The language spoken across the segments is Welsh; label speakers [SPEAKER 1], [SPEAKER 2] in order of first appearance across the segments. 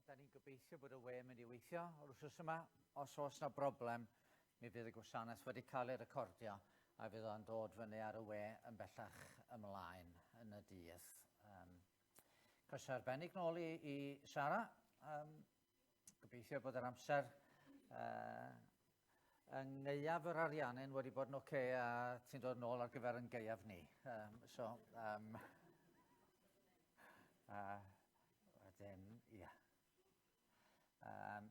[SPEAKER 1] Da ni'n gobeithio bod y we yn mynd i weithio o'r wythnos yma. Os oes na broblem, mi fydd y gwasanaeth wedi cael ei recordio a fydd o'n dod fyny ar y we yn bellach ymlaen yn y dydd. Um, croeso arbennig nôl i, i Sara. Um, gobeithio bod yr amser uh, yng ngaeaf yr Ariannin wedi bod yn oce okay a ti'n dod nôl ar gyfer yn gaeaf ni. Um, so, um, uh, wedyn, ia. Yeah. Um,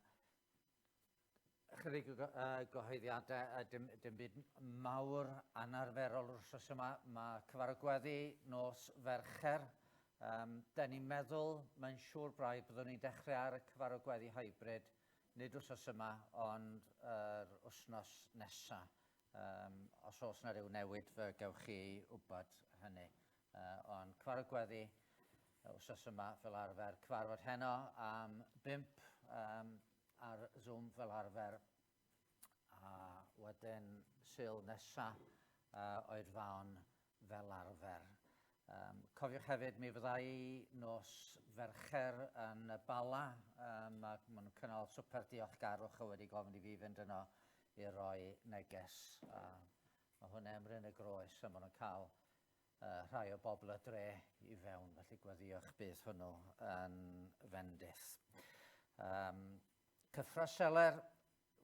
[SPEAKER 1] chydig o uh, gyhoeddiadau, uh, dim, dim byd mawr anarferol wrth wythnos yma. Mae cyfarfod gweddi nos Fercher. Um, da ni'n meddwl, mae'n siŵr braidd, byddwn ni'n dechrau ar y cyfarfod gweddi hybrid Nid wythnos yma, ond yr wythnos nesa. Um, os oes yna rhyw newid, fe gewch chi wybod hynny. Uh, ond cyfarfod gweddi wythnos yma fel arfer. Cyfarfod heno am bimp um, ar Zoom fel arfer. A wedyn Sul nesa uh, oedfaon fel arfer. Um, cofiwch hefyd, mi fydda i nos Fercher yn y Bala. Um, ma, maen nhw'n cynnal swper diolchgarwch a wedi gofyn i fi fynd yno i roi neges. Uh, mae hwnna ym Mryn y Groes a maen nhw'n cael uh, rhai o bobl y dre i fewn, felly gweddïwch bydd hwnnw yn fendith. Um, Cyffro Seler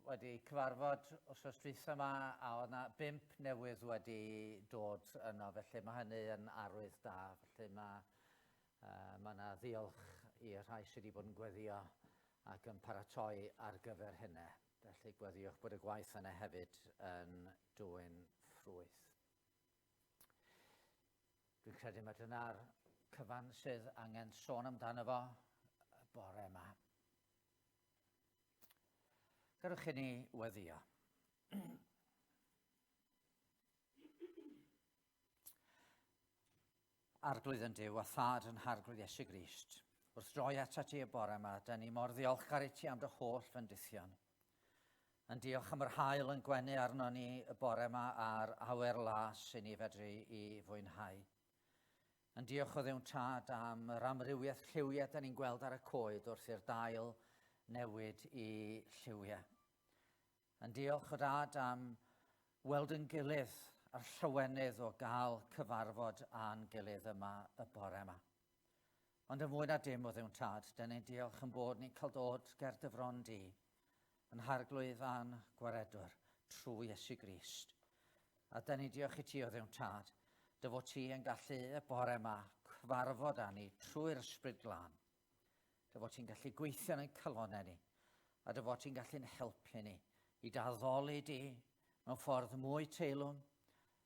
[SPEAKER 1] wedi cyfarfod wrthnos dwytha yma a oedd yna bump newydd wedi dod yno, felly mae hynny yn arwydd da. Felly mae, uh, mae yna ddiolch i'r rhai sydd wedi bod yn gweddio ac yn paratoi ar gyfer hynny. Felly gweddiwch bod y gwaith yna hefyd yn dwyn ffrwyth. Dwi'n credu mae dyna'r cyfan sydd angen sôn amdano fo y bore yma. Gadewch i ni weddio. Arglwydd yn Duw a Thad yn Harglwydd Iesu Grist, wrth droi atat ti y bore yma, da ni mor ddiolchgar i ti am dy holl fendithion. Yn diolch am yr hael yn gwenu arno ni y bore yma a'r awyr las i ni fedru i fwynhau. Yn diolch o Dduw'n Tad am yr amrywiaeth lliwiau da ni'n gweld ar y coed wrth i'r dail newid i lliwiau. Yn diolch o Dad am weld yn gilydd a'r llywenydd o gael cyfarfod â'n gilydd yma y bore yma. Ond yn fwy na dim o Dduw'n Tad, da ni'n diolch yn bod ni'n cael dod ger dy fron di, yn harglwydd a'n gwaredwr, trwy Iesu Grist. A da ni'n diolch i ti o Dduw'n Tad, dy fod ti yn gallu y bore yma cyfarfod â ni trwy'r Ysbryd Glân. Dy fod ti'n gallu gweithio yn ein calonau ni, a dy fod ti'n gallu'n helpu ni i daddoli di mewn ffordd mwy teilwng,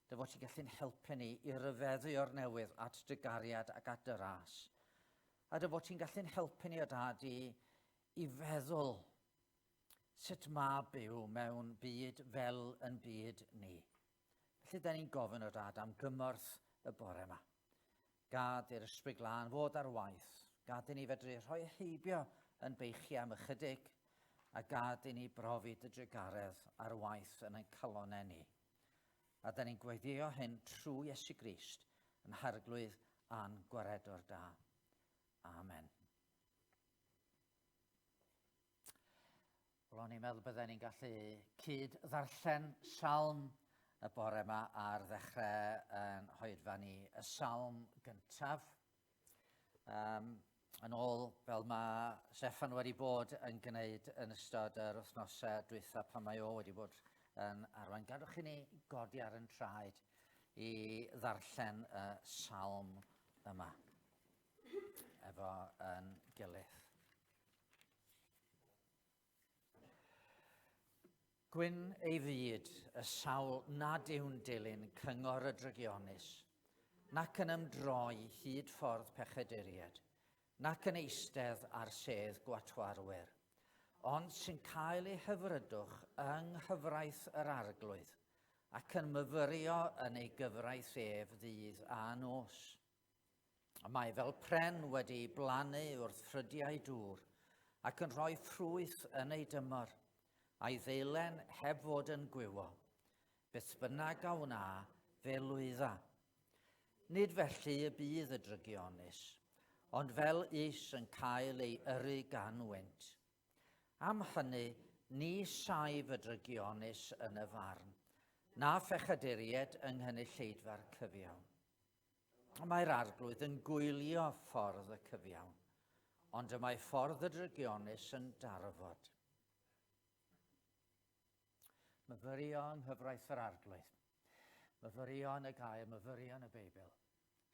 [SPEAKER 1] dy fod ti'n gallu'n helpu ni i ryfeddu o'r newydd at dy gariad ac at dy ras. A dy fod ti'n gallu'n helpu ni o dad i, i feddwl sut mae byw mewn byd fel yn byd ni. Felly, da ni'n gofyn o dad am gymorth y bore yma. Gad i'r ysbryd glân fod ar waith. Gad i ni fedru rhoi heibio yn beichiau am ychydig, a gad i ni brofi dy drugaredd ar waith yn ein calonau ni. A da ni'n gweddïo hyn trwy Iesu Grist, yn harglwydd a'n gwaredwr da. Amen. Wel, o'n i'n meddwl bydden ni'n gallu cyd ddarllen salm y bore yma ar ddechrau yn hoedfa ni, y salm gyntaf. Um, yn ôl fel mae Steffan wedi bod yn gwneud yn ystod yr wythnosau dwytha pan mae o wedi bod yn arwain. Gadwch i ni godi ar yn traed i ddarllen y salm yma efo yn gilydd. Gwyn ei fyd y sawl nad yw'n dilyn cyngor y drygionus, nac yn ymdroi hyd ffordd pechaduriaid, nac yn eistedd ar sedd gwatwarwyr, ond sy'n cael ei hyfrydwch yng nghyfraith yr arglwydd, ac yn myfyrio yn ei gyfraith ef ddydd a nos. Y mae fel pren wedi ei blannu wrth ffrydiau dŵr, ac yn rhoi ffrwyth yn ei dymor, a'i ddeilen heb fod yn gwywo. Beth bynnag a wna, fe lwydda. Nid felly y bydd y drygionus, Ond fel us yn cael ei yrru gan wynt. Am hynny, ni saif y drygionus yn y farn, na phechaduriaid yng nghynulleidfa'r cyfiawn. Mae'r arglwydd yn gwylio ffordd y cyfiawn, ond y mae ffordd y drygionus yn darfod. Myfyrio yng nghyfraith yr arglwydd. Myfyrio yn y gair, myfyrio yn y Beibl.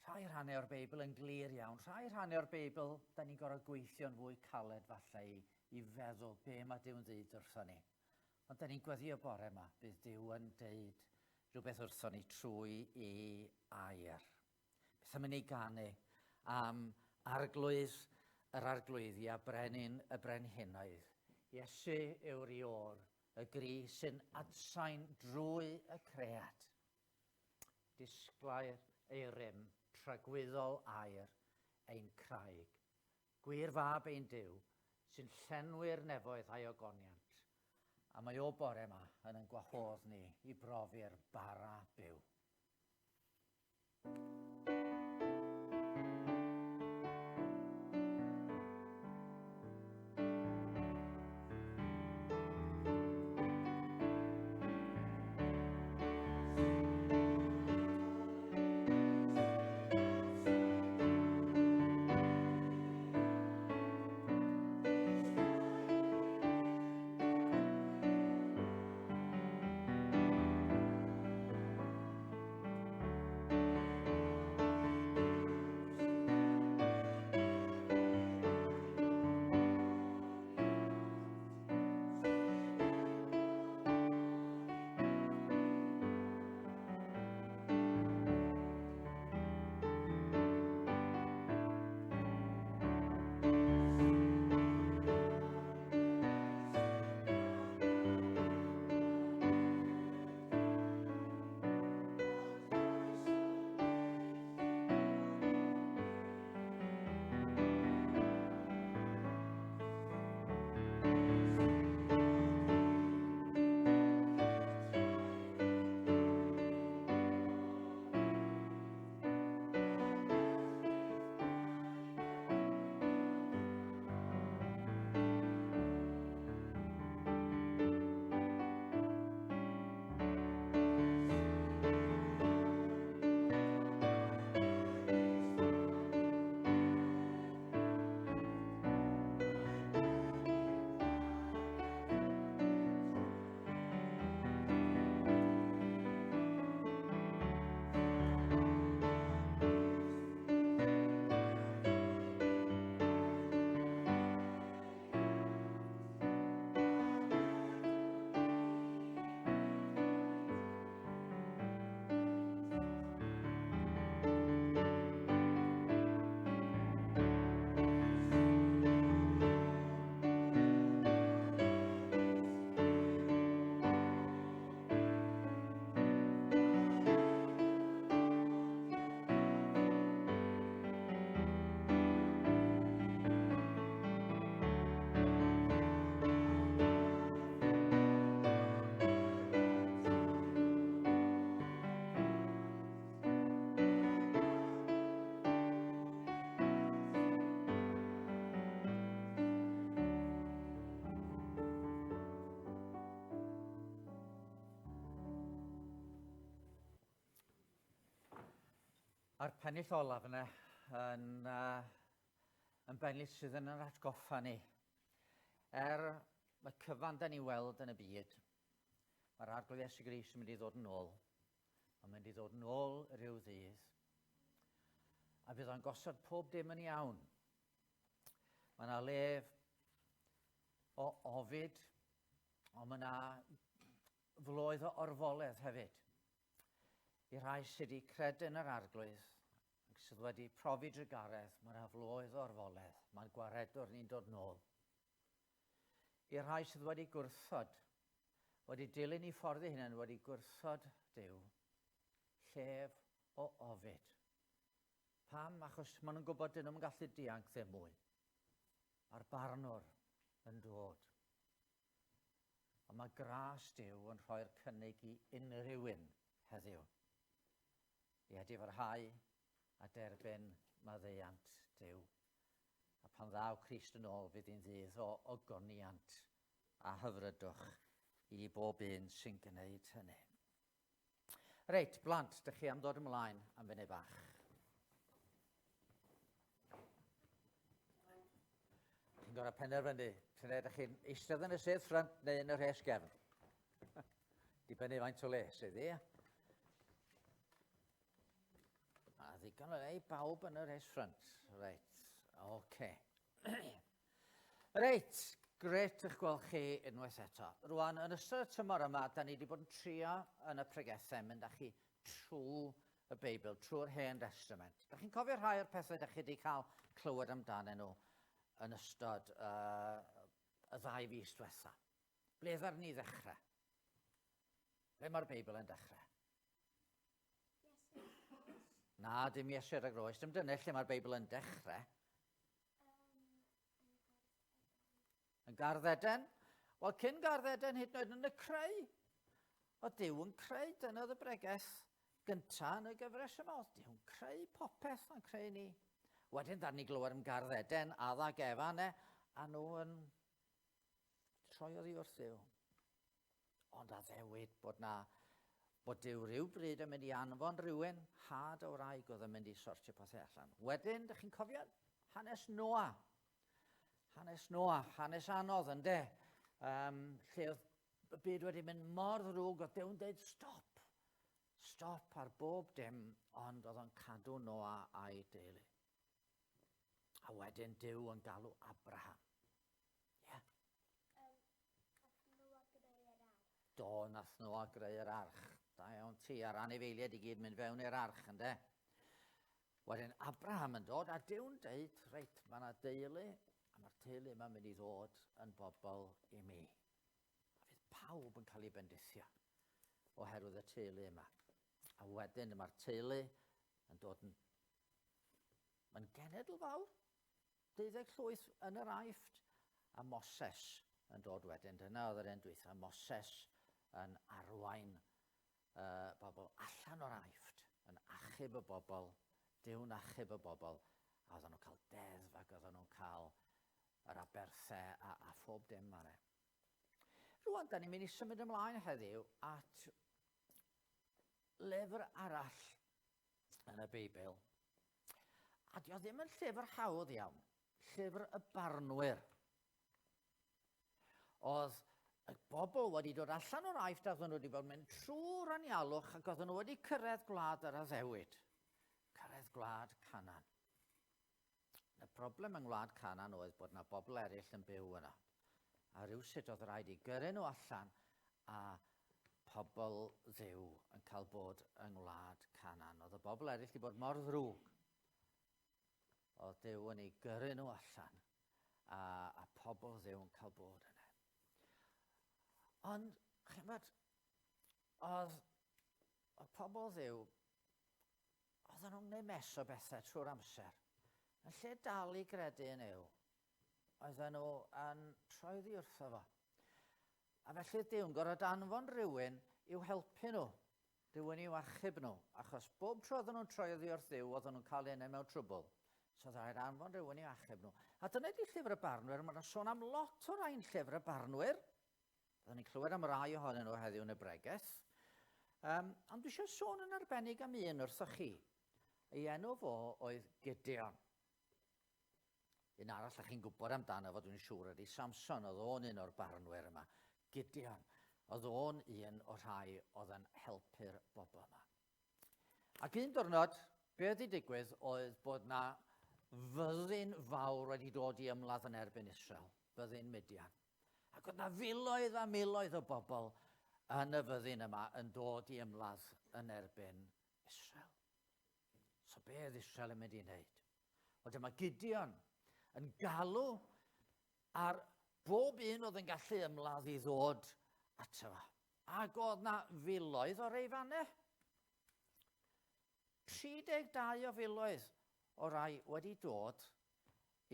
[SPEAKER 1] Rhai rhannau o'r Beibl yn glir iawn, rhai rhannau o'r Beibl, da ni'n gorfod gweithio'n fwy caled falle i, i feddwl be mae Duw'n ddeud wrthon ni. Ond da ni'n gweddio bore yma, bydd Duw yn deud rhywbeth wrthon ni trwy ei air. Beth am i ni ganu am arglwydd yr arglwyddi a brenin y brenhinoedd. Iesu yw'r Ior, y gri sy'n adsain drwy y cread. Disglair ei rym, tragwyddol air ein craig. Gwir fab ein Duw, sy'n llenwi'r nefoedd a'i ogoniant. A mae o bore yma yn ein gwahodd ni i brofi'r bara byw. A'r pennill olaf yna yn, uh, yn bennill sydd yn yr atgoffa ni. Er mae cyfan da ni weld yn y byd, mae'r Arglwydd Iesu Grist yn mynd i ddod yn ôl. Mae'n mynd i ddod yn ôl rhyw ddydd. A fydd o'n gosod pob dim yn iawn. Mae yna lef o ofid, ond mae yna floedd o orfoledd hefyd. I rhai sydd wedi credu yn yr arglwydd ac sydd wedi profi drugaredd, mae yna floedd o orfoledd. Mae'r gwaredwr ni'n dod nôl. I rhai sydd wedi gwrthod, wedi dilyn i ffordd ei hunain, wedi gwrthod Duw, llef o ofid. Pam? Achos maen nhw'n gwybod dyn nhw'n gallu dianc ddim mwy. A'r barnwr yn dod. Ond mae gras Duw yn rhoi'r cynnig i unrhyw un heddiw. I edifarhau a derbyn maddeuant Duw. Pan ddaw Crist yn ôl, fydd hi'n ddydd o ogoniant a hyfrydwch i bob un sy'n gwneud hynny. Reit, blant, dych chi am ddod ymlaen am funud bach. Chi'n gorau penderfynu, pryd ydych chi'n eistedd yn y sedd ffrynt neu yn y rhes gefn. Dibynnu faint o le sydd, ie? A ddigon o le i bawb yn y rhes ffrynt. Reit, oce. Okay. Reit, gret eich gweld chi unwaith eto. Rwan, yn ystod y tymor yma, da ni wedi bod yn trio yn y pregethau mynd â chi trwy y Beibl, trwy'r Hen Destament. Da chi'n cofio rhai o'r pethau da chi wedi cael clywed amdanyn nhw yn ystod uh, y ddau fis diwetha? Ble ddar ni ddechrau? Ble mae'r Beibl yn dechrau? Na, dim Iesu ar y groes. Dim dyna lle mae'r Beibl yn dechrau. Yn Gardd Eden? Wel, cyn Gardd Eden, hyd yn oed yn y creu. O Duw yn creu, dyna oedd y bregeth gyntaf yn y gyfres yma. Oedd Duw'n creu popeth yn creu ni. Wedyn, dar ni glywed am Gardd Eden, Adda ac Efa, ne, a nhw yn troi oddi wrth Dduw. Ond addewid bod na bod Duw rhyw bryd yn mynd i anfon rhywun, had o wraig oedd yn mynd i sortio pethau allan. Wedyn, dych chi'n cofio hanes Noa. Hanes Noa, hanes anodd, ynddo? Um, lle oedd y byd wedi mynd mor ddrwg, oedd Duw'n dweud stop. Stop ar bob dim, ond oedd o'n cadw Noa a'i deulu. A wedyn Duw yn galw Abraham. Ie. Yeah.
[SPEAKER 2] Um, nath Noa greu yr arch.
[SPEAKER 1] Do, nath Noa greu yr arch. Da iawn ti, a'r anifeiliaid i gyd mynd fewn i'r arch, ynddo? Wedyn Abraham yn dod, a Duw'n deud, reit, mae yna deulu, a mae'r teulu yma'n mynd i ddod yn bobl i mi. A fydd pawb yn cael ei bendithio oherwydd y teulu yma. A wedyn mae'r teulu yn dod yn... Mae'n genedl fawr. Deuddeg llwyth yn yr Aifft, a Moses yn dod wedyn. Dyna oedd yr un dwytha, Moses yn arwain uh, bobl allan o'r Aifft, yn achub y bobl, Duw'n achub y bobl, a oedden nhw'n cael deddf ac oedden nhw'n cael yr aberthau a, a phob dim ar e. Rwan, da ni'n mynd i symud ymlaen heddiw at lyfr arall yn y Beibl. A dio ddim yn llyfr hawdd iawn. Llyfr y barnwyr. Oedd y bobl wedi dod allan o'r Aifft a oedden nhw wedi bod yn mynd trwy'r anialwch ac oedden nhw wedi cyrraedd gwlad yr addewid. Cyrraedd gwlad Canan. Y broblem yng ngwlad Canaan oedd bod yna bobl eraill yn byw yno. A rhywsut oedd rhaid i gyrru nhw allan a pobl ddiw yn cael bod yng ngwlad Canaan. Oedd y bobl eraill wedi bod mor ddrwg. Oedd Duw yn ei gyrru nhw allan a, a pobl ddiw yn cael bod yna. Ond, chymod, oedd, oedd pobl ddiw Oedden nhw'n gwneud mess o bethau trwy'r amser. Yn lle dal i gredu yn Nuw, oedden nhw yn troi ddi wrtho fo. A felly Duw'n gorfod anfon rhywun i'w helpu nhw, rhywun i'w achub nhw, achos bob tro oedden nhw'n troi oddi wrth Dduw, oedden nhw'n cael eu mewn trwbl. So oedd rhaid anfon rhywun i'w achub nhw. A dyna di llyfr y barnwyr, mae'n sôn am lot o rai'n llyfr y barnwyr. Byddwn ni'n clywed am rai ohonyn nhw heddiw yn y bregeth. Um, ond dwi eisiau sôn yn arbennig am un wrthoch chi. Ei enw fo oedd Gideon. Un arall ych chi'n gwybod amdano fo, dwi'n siŵr, ydy Samson, oedd o'n un o'r barnwyr yma. Gideon, oedd o'n un o'r rhai oedd yn helpu'r bobl yma. Ac un diwrnod, be oedd wedi digwydd oedd bod na fyddin fawr wedi dod i ymladd yn erbyn Israel, byddin Midian. Ac oedd na filoedd a miloedd o bobl yn y fyddin yma yn dod i ymladd yn erbyn Israel. So be oedd Israel yn mynd i wneud? Wel dyma Gideon yn galw ar bob un oedd yn gallu ymladd i ddod ato fo. Ac oedd na filoedd o reifannau. 32 o filoedd o rai wedi dod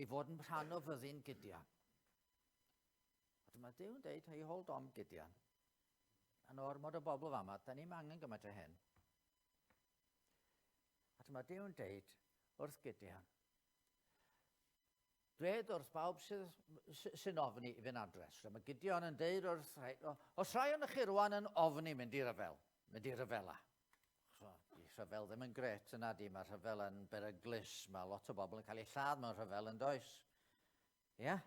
[SPEAKER 1] i fod yn rhan o fyddin Gideon. A dyma Duw'n deud, hei, hold on, Gideon. Yn ormod o bobl fama, da ni'n angen gymaint o hyn. A dyma Duw'n deud wrth Gideon, Dwed wrth bawb sydd, sy'n ofni i fynd adre. So mae Gideon yn deud wrth rhai, os rhai o'n chi rwan yn ofni mynd i ryfel, mynd i ryfela. So, di rhyfel ddim yn gret yna di, mae rhyfel yn beryglus, mae lot o bobl yn cael eu lladd mewn rhyfel yn does. Ie? Yeah?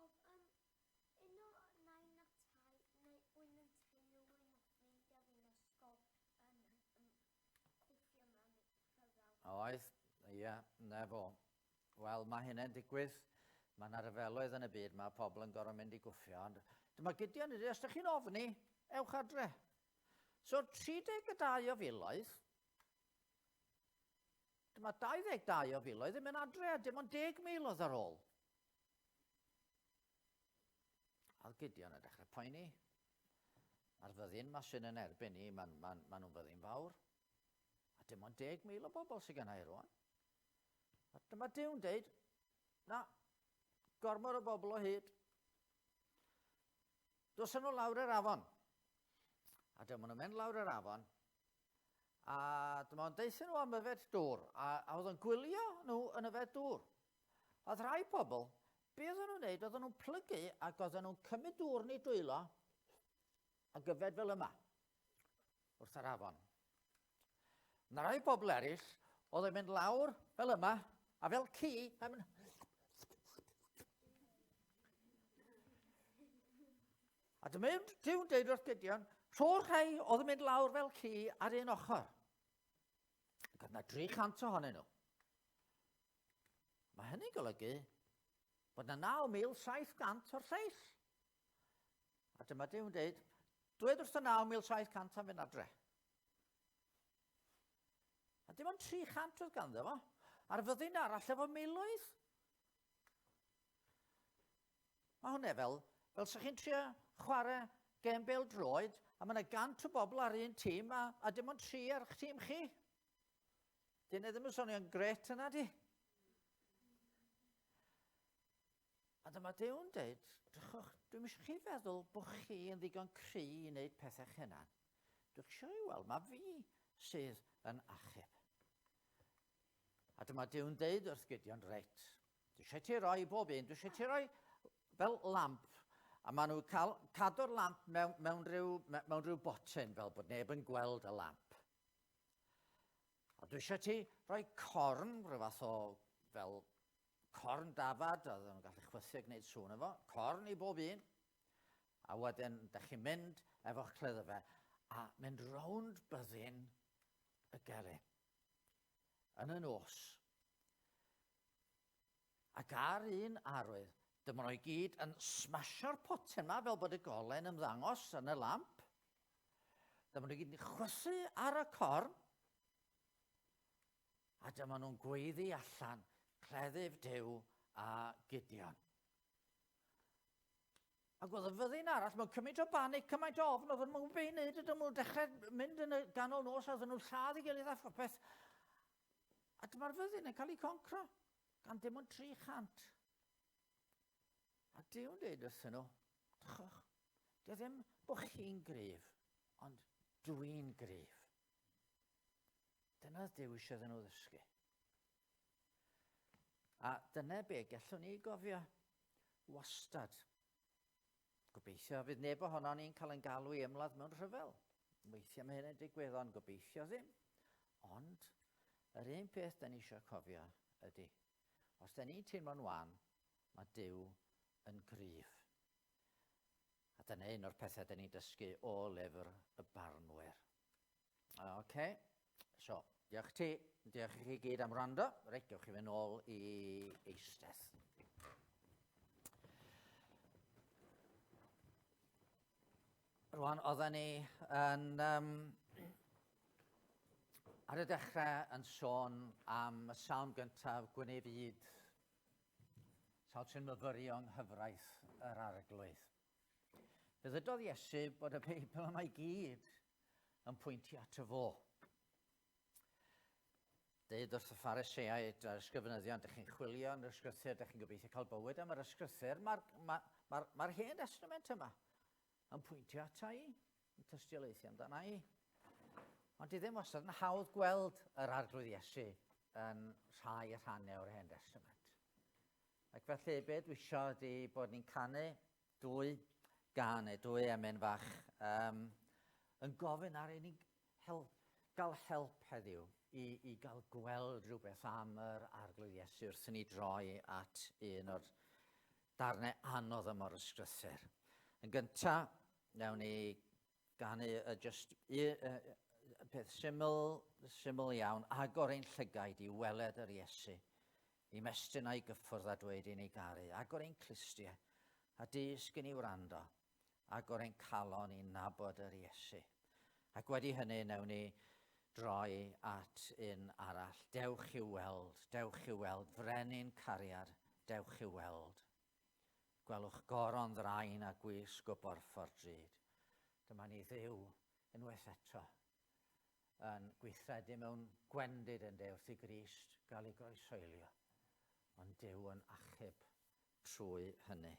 [SPEAKER 2] Oedd um, un o nain a tai, neu un yn teulu yn ofni mynd i'r ysgol yn, yn cwffio mewn rhyfel.
[SPEAKER 1] Oedd, ie, yeah, na fo. Wel, mae hynny'n digwydd. Mae yna ryfeloedd yn y byd, mae pobl yn gorfod mynd i gwffio. Ond dyma Gideon yn dweud, os ydych chi'n ofni, ewch adre. So, 32 o filoedd, dyma 22 o filoedd yn mynd adre, a dim ond 10,000 oedd ar ôl. A Gideon yn dechrau poeni. Mae'r fyddin ma sy'n yn erbyn ni, maen ma, ma nhw'n fyddin fawr. A dim ond 10,000 o bobl sydd gennau rwan. A dyma Duw'n deud, na, gormod o bobl o hyd. Dos nhw lawr yr afon. A dyma nhw'n mynd lawr yr afon. A dyma nhw'n deutha nhw am yfed dŵr. A, a oedd yn gwylio nhw yn yfed dŵr. Oedd rhai pobl, be oedden nhw'n neud, oedden nhw'n plygu ac oedden nhw'n cymryd dŵr yn eu dwylo ac yfed fel yma, wrth yr afon. Mae rhai pobl eraill oedd yn mynd lawr fel yma, a fel ci, a mynd... A dyma Duw'n deud wrth Gideon, rho'r rhai oedd yn mynd lawr fel ci ar un ochr. Ac oedd yna 300 ohonyn nhw. Mae hynny'n golygu bod yna 9,700 o'r lleill. A dyma Duw'n deud, dweud wrth y 9,700 am fynd adre. A dim ond 300 oedd ganddo fo. A'r fyddin arall efo miloedd. Mae hwnna fel, fel sa'ch chi'n trio chwarae gêm bêl droed, a mae yna gant o bobl ar un tîm, a, a dim ond tri ar eich tîm chi. Dyn e ddim yn swnio'n gret yna, di. A dyma Duw'n deud, drychwch, dwi'm eisiau chi feddwl bod chi yn ddigon cry i wneud pethau'ch hunan. Dwi'n eisiau i weld, mae fi sydd yn achub. A dyma Duw'n deud wrth Gideon, reit, dwi eisiau ti roi bob un, dwi eisiau ti roi fel lamp, a maen nhw'n cael cadw'r lamp mewn, mewn, rhyw, mewn rhyw botyn fel bod neb yn gweld y lamp. A dwi eisiau ti roi corn, rhyw fath o fel corn dafad, a oedden nhw'n gallu chwythu a gwneud sŵn efo, corn i bob un. A wedyn, da chi'n mynd efo'ch cleddyfe a mynd rownd byddin y gelyn yn y nos. Ac ar un arwydd, dyma nhw i gyd yn smasio'r poten yma fel bod y golen ymddangos yn y lamp. Dyma nhw i gyd yn chwythu ar y corn. A dyma nhw'n gweiddi allan, cleddyf Duw a Gideon. Ac oedd y fyddin arall mewn cymaint o banig, cymaint o ofn, oedden nhw'n gwybod beth i wneud, oedden nhw'n dechrau mynd yn y ganol nos, oedden nhw'n lladd i gilydd a phopeth. A dyma'r fyddin yn cael ei concro gan dim ond 300. A Duw'n dweud wrthyn nhw, drychwch, dio ddim bod chi'n gryf, ond dwi'n gryf. Dyna oedd Duw eisiau iddyn nhw ddysgu. A dyna be gallwn ni gofio wastad. Gobeithio fydd neb ohono ni'n cael ein galw i ymladd mewn rhyfel. Weithiau mae hynny'n digwydd, ond gobeithio ddim. Ond, yr un peth da ni eisiau cofio ydy, os da ni'n teimlo'n wan, mae Duw yn gryf. A dyna un o'r pethau da ni'n dysgu o lyfr y barnwyr. Oce, okay. so, diolch ti, diolch i chi gyd am wrando. Reit, gewch chi fynd nôl i eistedd. Rwan, oedden ni yn, um, ar y dechrau yn sôn am y salm gyntaf, Gwynedd Fyd, sawl sy'n myfyrio yng nghyfraith yr arglwydd. Fe ddydodd Iesu bod y Beibl yma i gyd yn pwyntio ato fo. Deud wrth y Phariseaid a'r ysgrifenyddion, dych chi'n chwilio yn yr ysgrythyr, dych chi'n gobeithio cael bywyd am yr ysgrythyr, mae'r ma, ma, ma hen testament yma yn pwyntio ata i, yn tystiolaethu amdana i. Ond di ddim wastad yn hawdd gweld yr arglwydd Iesu yn rhai rhannau o'r hen testament. Ac felly, be dwi isio ydy bod ni'n canu dwy gan neu dwy emyn fach um, yn gofyn ar i ni help, gael help heddiw i, i gael gweld rhywbeth am yr Arglwydd Iesu wrth i ni droi at un o'r darnau anodd yma o'r ysgrythyr. Yn gyntaf, wnawn ni ganu y just i, y peth syml, syml iawn, agor ein llygaid i weled yr Iesu, i mestyn a'i gyffwrdd a dweud i ni garu, agor ein clustiau a dysg i ni wrando, agor ein calon i nabod yr Iesu. Ac wedi hynny, newn ni droi at un arall. Dewch i'w weld, dewch i'w weld, frenin cariad, dewch i'w weld. Gwelwch goron ddrain a gwisg o borffor drud. Dyma ni Dduw unwaith eto yn gweithredu mewn gwendid yn de wrth i Grist gael ei groeshoelio, ond Duw yn achub trwy hynny.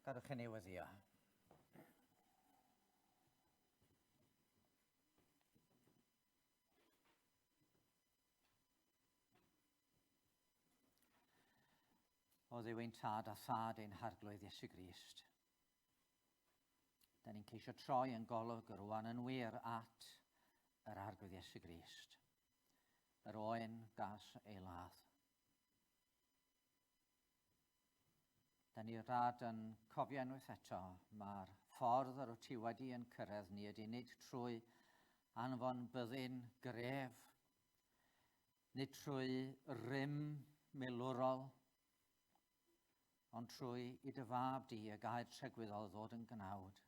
[SPEAKER 1] Gadwch i ni weddio. O Dduw ein tad a thad ein harglwydd Iesu Grist. Da ni'n ceisio troi yn golwg rwan yn wir at yr arglwydd Iesu Grist. Yr oen gas ei ladd. Da ni rad yn cofio unwaith eto, mae'r ffordd yr wyt ti wedi yn cyrraedd ni ydy nid trwy anfon byddin gref, nid trwy rym milwrol, ond trwy i dy fab di y gair tregwyddol ddod yn gnawd,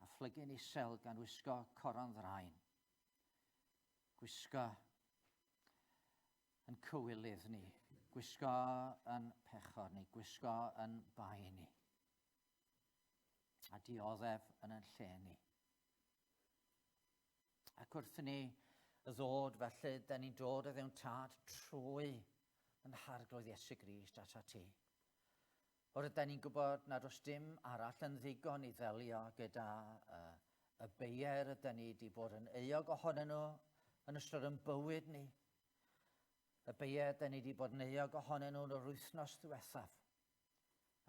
[SPEAKER 1] a phlygu'n isel gan wisgo coron ddraen. Gwisgo yn cywilydd ni, gwisgo yn pechod ni, gwisgo yn bai ni, a dioddef yn yn lle ni. Ac wrth ni ddod felly, da ni'n dod o ddewn tad trwy yn harglwydd Iesu Grist at ti. Oherwydd da ni'n gwybod nad oes dim arall yn ddigon i ddelio gyda uh, y beier ydyn ni wedi bod yn euog ohonyn nhw yn ystod yn bywyd ni. Y beiau da ni wedi bod yn euog ohonyn nhw yn yr wythnos ddiwethaf.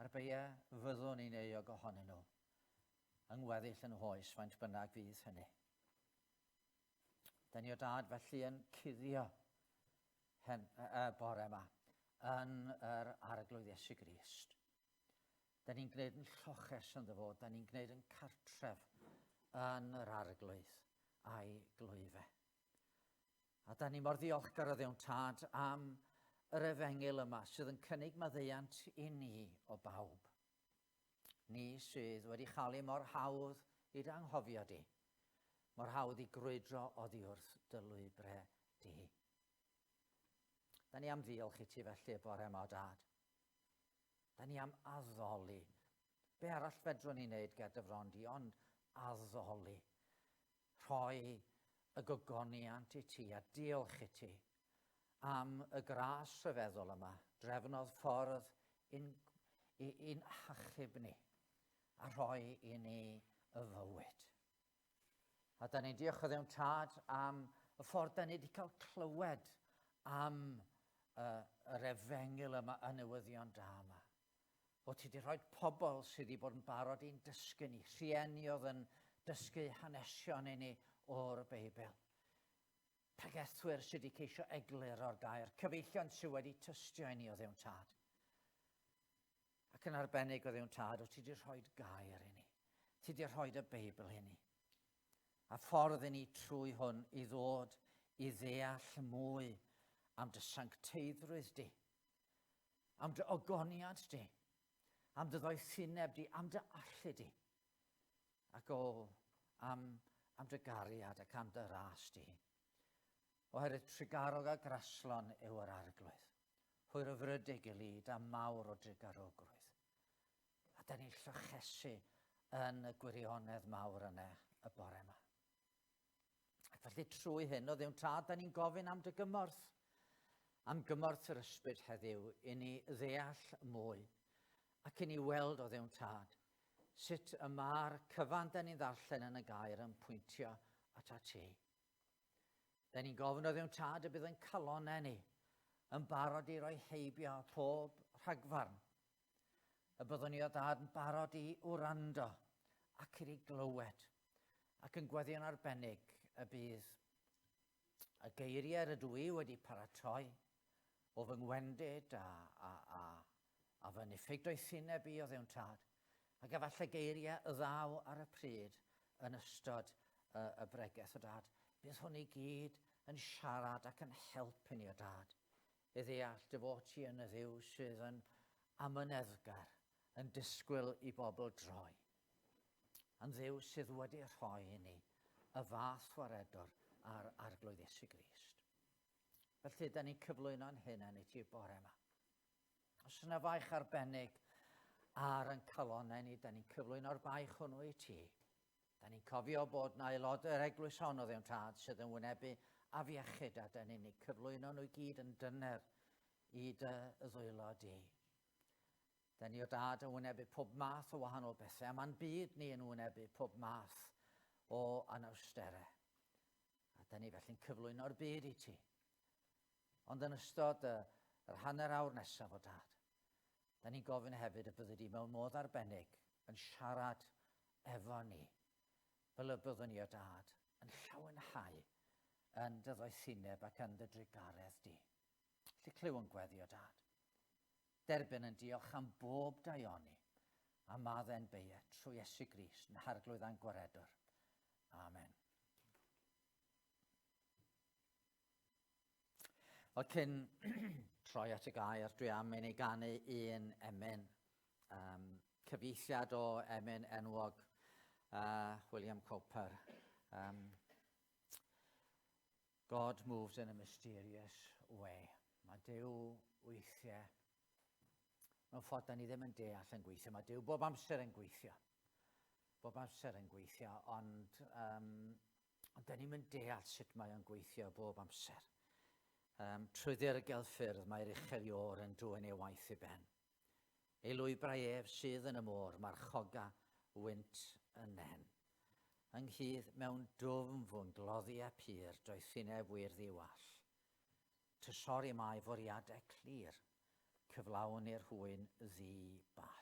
[SPEAKER 1] A'r beiau fyddwn ni'n euog ohonyn nhw yng ngweddill yn hoes, faint bynnag fydd hynny. Da ni o dad felly yn cuddio hen, y bore yma yn yr Arglwydd Iesu Grist. Da ni'n gwneud yn lloches yn ddyfod, da ni'n gwneud yn cartref yn yr Arglwydd a'i glwyfe. A da ni mor ddiolchgar o ddewn tad am yr efengyl yma sydd yn cynnig maddeuant i ni o bawb. Ni sydd wedi chael ei mor hawdd i dy anghofio di, mor hawdd i grwydro oddi wrth dy lwybre di. Da ni am ddiolch i ti felly y bore yma o dad. Da ni am addoli. Be arall fedrwn ni wneud ger dy fron di, ond addoli. Rhoi y gogoniant i ti a diolch i ti am y gras rhyfeddol yma, drefnodd ffordd i'n, i'n hachub ni a rhoi i ni y fywyd. A da ni'n diolch o ddewn tad am y ffordd da ni wedi cael clywed am uh, yr efengyl yma, y newyddion da yma. Fod ti wedi rhoi pobl sydd wedi bod yn barod i'n dysgu ni, rhieni oedd yn dysgu hanesion i ni o'r Beibl. Pregethwyr sydd wedi ceisio eglur o'r gair, cyfeillion sydd wedi tystio i ni o ddewn tad. Ac yn arbennig o ddewn tad, o ti wedi rhoi gair i ni. Ti wedi rhoi y Beibl i ni. A ffordd i ni trwy hwn i ddod i ddeall mwy am dy sancteiddrwydd di, am dy ogoniad di, am dy ddoethineb di, am dy allu di, ac o, am, am dy gariad ac am dy ras di. Oherwydd trugarog a graslon yw yr arglwydd. Hwyrfrydig i lid a mawr o drugarogrwydd. A da ni'n llochesu yn y gwirionedd mawr yna y bore yma. Ac felly trwy hyn, o ddiwn tad, da ni'n gofyn am dy gymorth. Am gymorth yr ysbryd heddiw i ni ddeall mwy ac i ni weld o ddiwn tad sut y mae'r cyfan da ni'n ddarllen yn y gair yn pwyntio at a ti. Da ni'n gofyn o ddiwn tad y bydd yn calonau ni yn barod i roi heibio pob rhagfarn. Y byddwn ni o dad yn barod i wrando ac i glywed ac yn gweddio'n arbennig y bydd y geiriau rydw i wedi paratoi o fy ngwendid a, a, a, a fy niffyg doethineb i o ddewn tad, ac efallai geiriau y ddaw ar y pryd yn ystod y, y bregeth o dad. Bydd hwn i gyd yn siarad ac yn helpu ni o dad i ddeall dy fod ti yn y ddiw sydd yn amyneddgar, yn disgwyl i bobl droi. Yn ddiw sydd wedi rhoi i ni y fath waredwr a'r Arglwydd Iesu Grist. Felly, da ni'n cyflwyno'n hunain i ti bore yma. Os yna faich arbennig ar yn calonau ni, da ni'n cyflwyno'r baich hwnnw i ti. Da ni'n cofio bod na aelodau'r eglwys hon o ddewn tad sydd yn wynebu afiechyd a da ni'n eu cyflwyno nhw i gyd yn dyner i dy ddwylo di. Da ni o dad yn wynebu pob math o wahanol bethau, a mae'n byd ni yn wynebu pob math o anawsterau. A da ni felly'n cyflwyno'r byd i ti. Ond yn ystod y, yr hanner awr nesaf o dad, da ni'n gofyn hefyd y byddi di mewn modd arbennig yn siarad efo ni, fel y byddwn ni o dad yn llawenhau yn dy ddoethineb ac yn dy drugaredd di. Felly clyw yn gweddi o dad. Derbyn yn diolch am bob daioni a maddau'n beie trwy Iesu Grist yn harglwydd a'n gwaredwr. Amen. Wel, cyn troi at y gair, dwi am i ni ganu un emyn. Um, cyfieithiad o emyn enwog William Cowper. Um, God moves in a mysterious way. Mae Duw weithiau mewn ffordd da ni ddim yn deall yn gweithio. Mae Duw bob amser yn gweithio. Bob amser yn gweithio, ond, um, ond da ni'n deall sut mae o'n gweithio bob amser. Um, trwy ddirgel ffyrdd mae'r uchel iôr yn dwyn ei waith i ben. Ei lwybrau ef sydd yn y môr, marchoga wynt y nen. Ynghyd mewn dwfn fwyn gloddi a pur, doethineb wir ddiwall. Trysori mae fwriadau clir, cyflawn i'r hwy'n ddi-ball.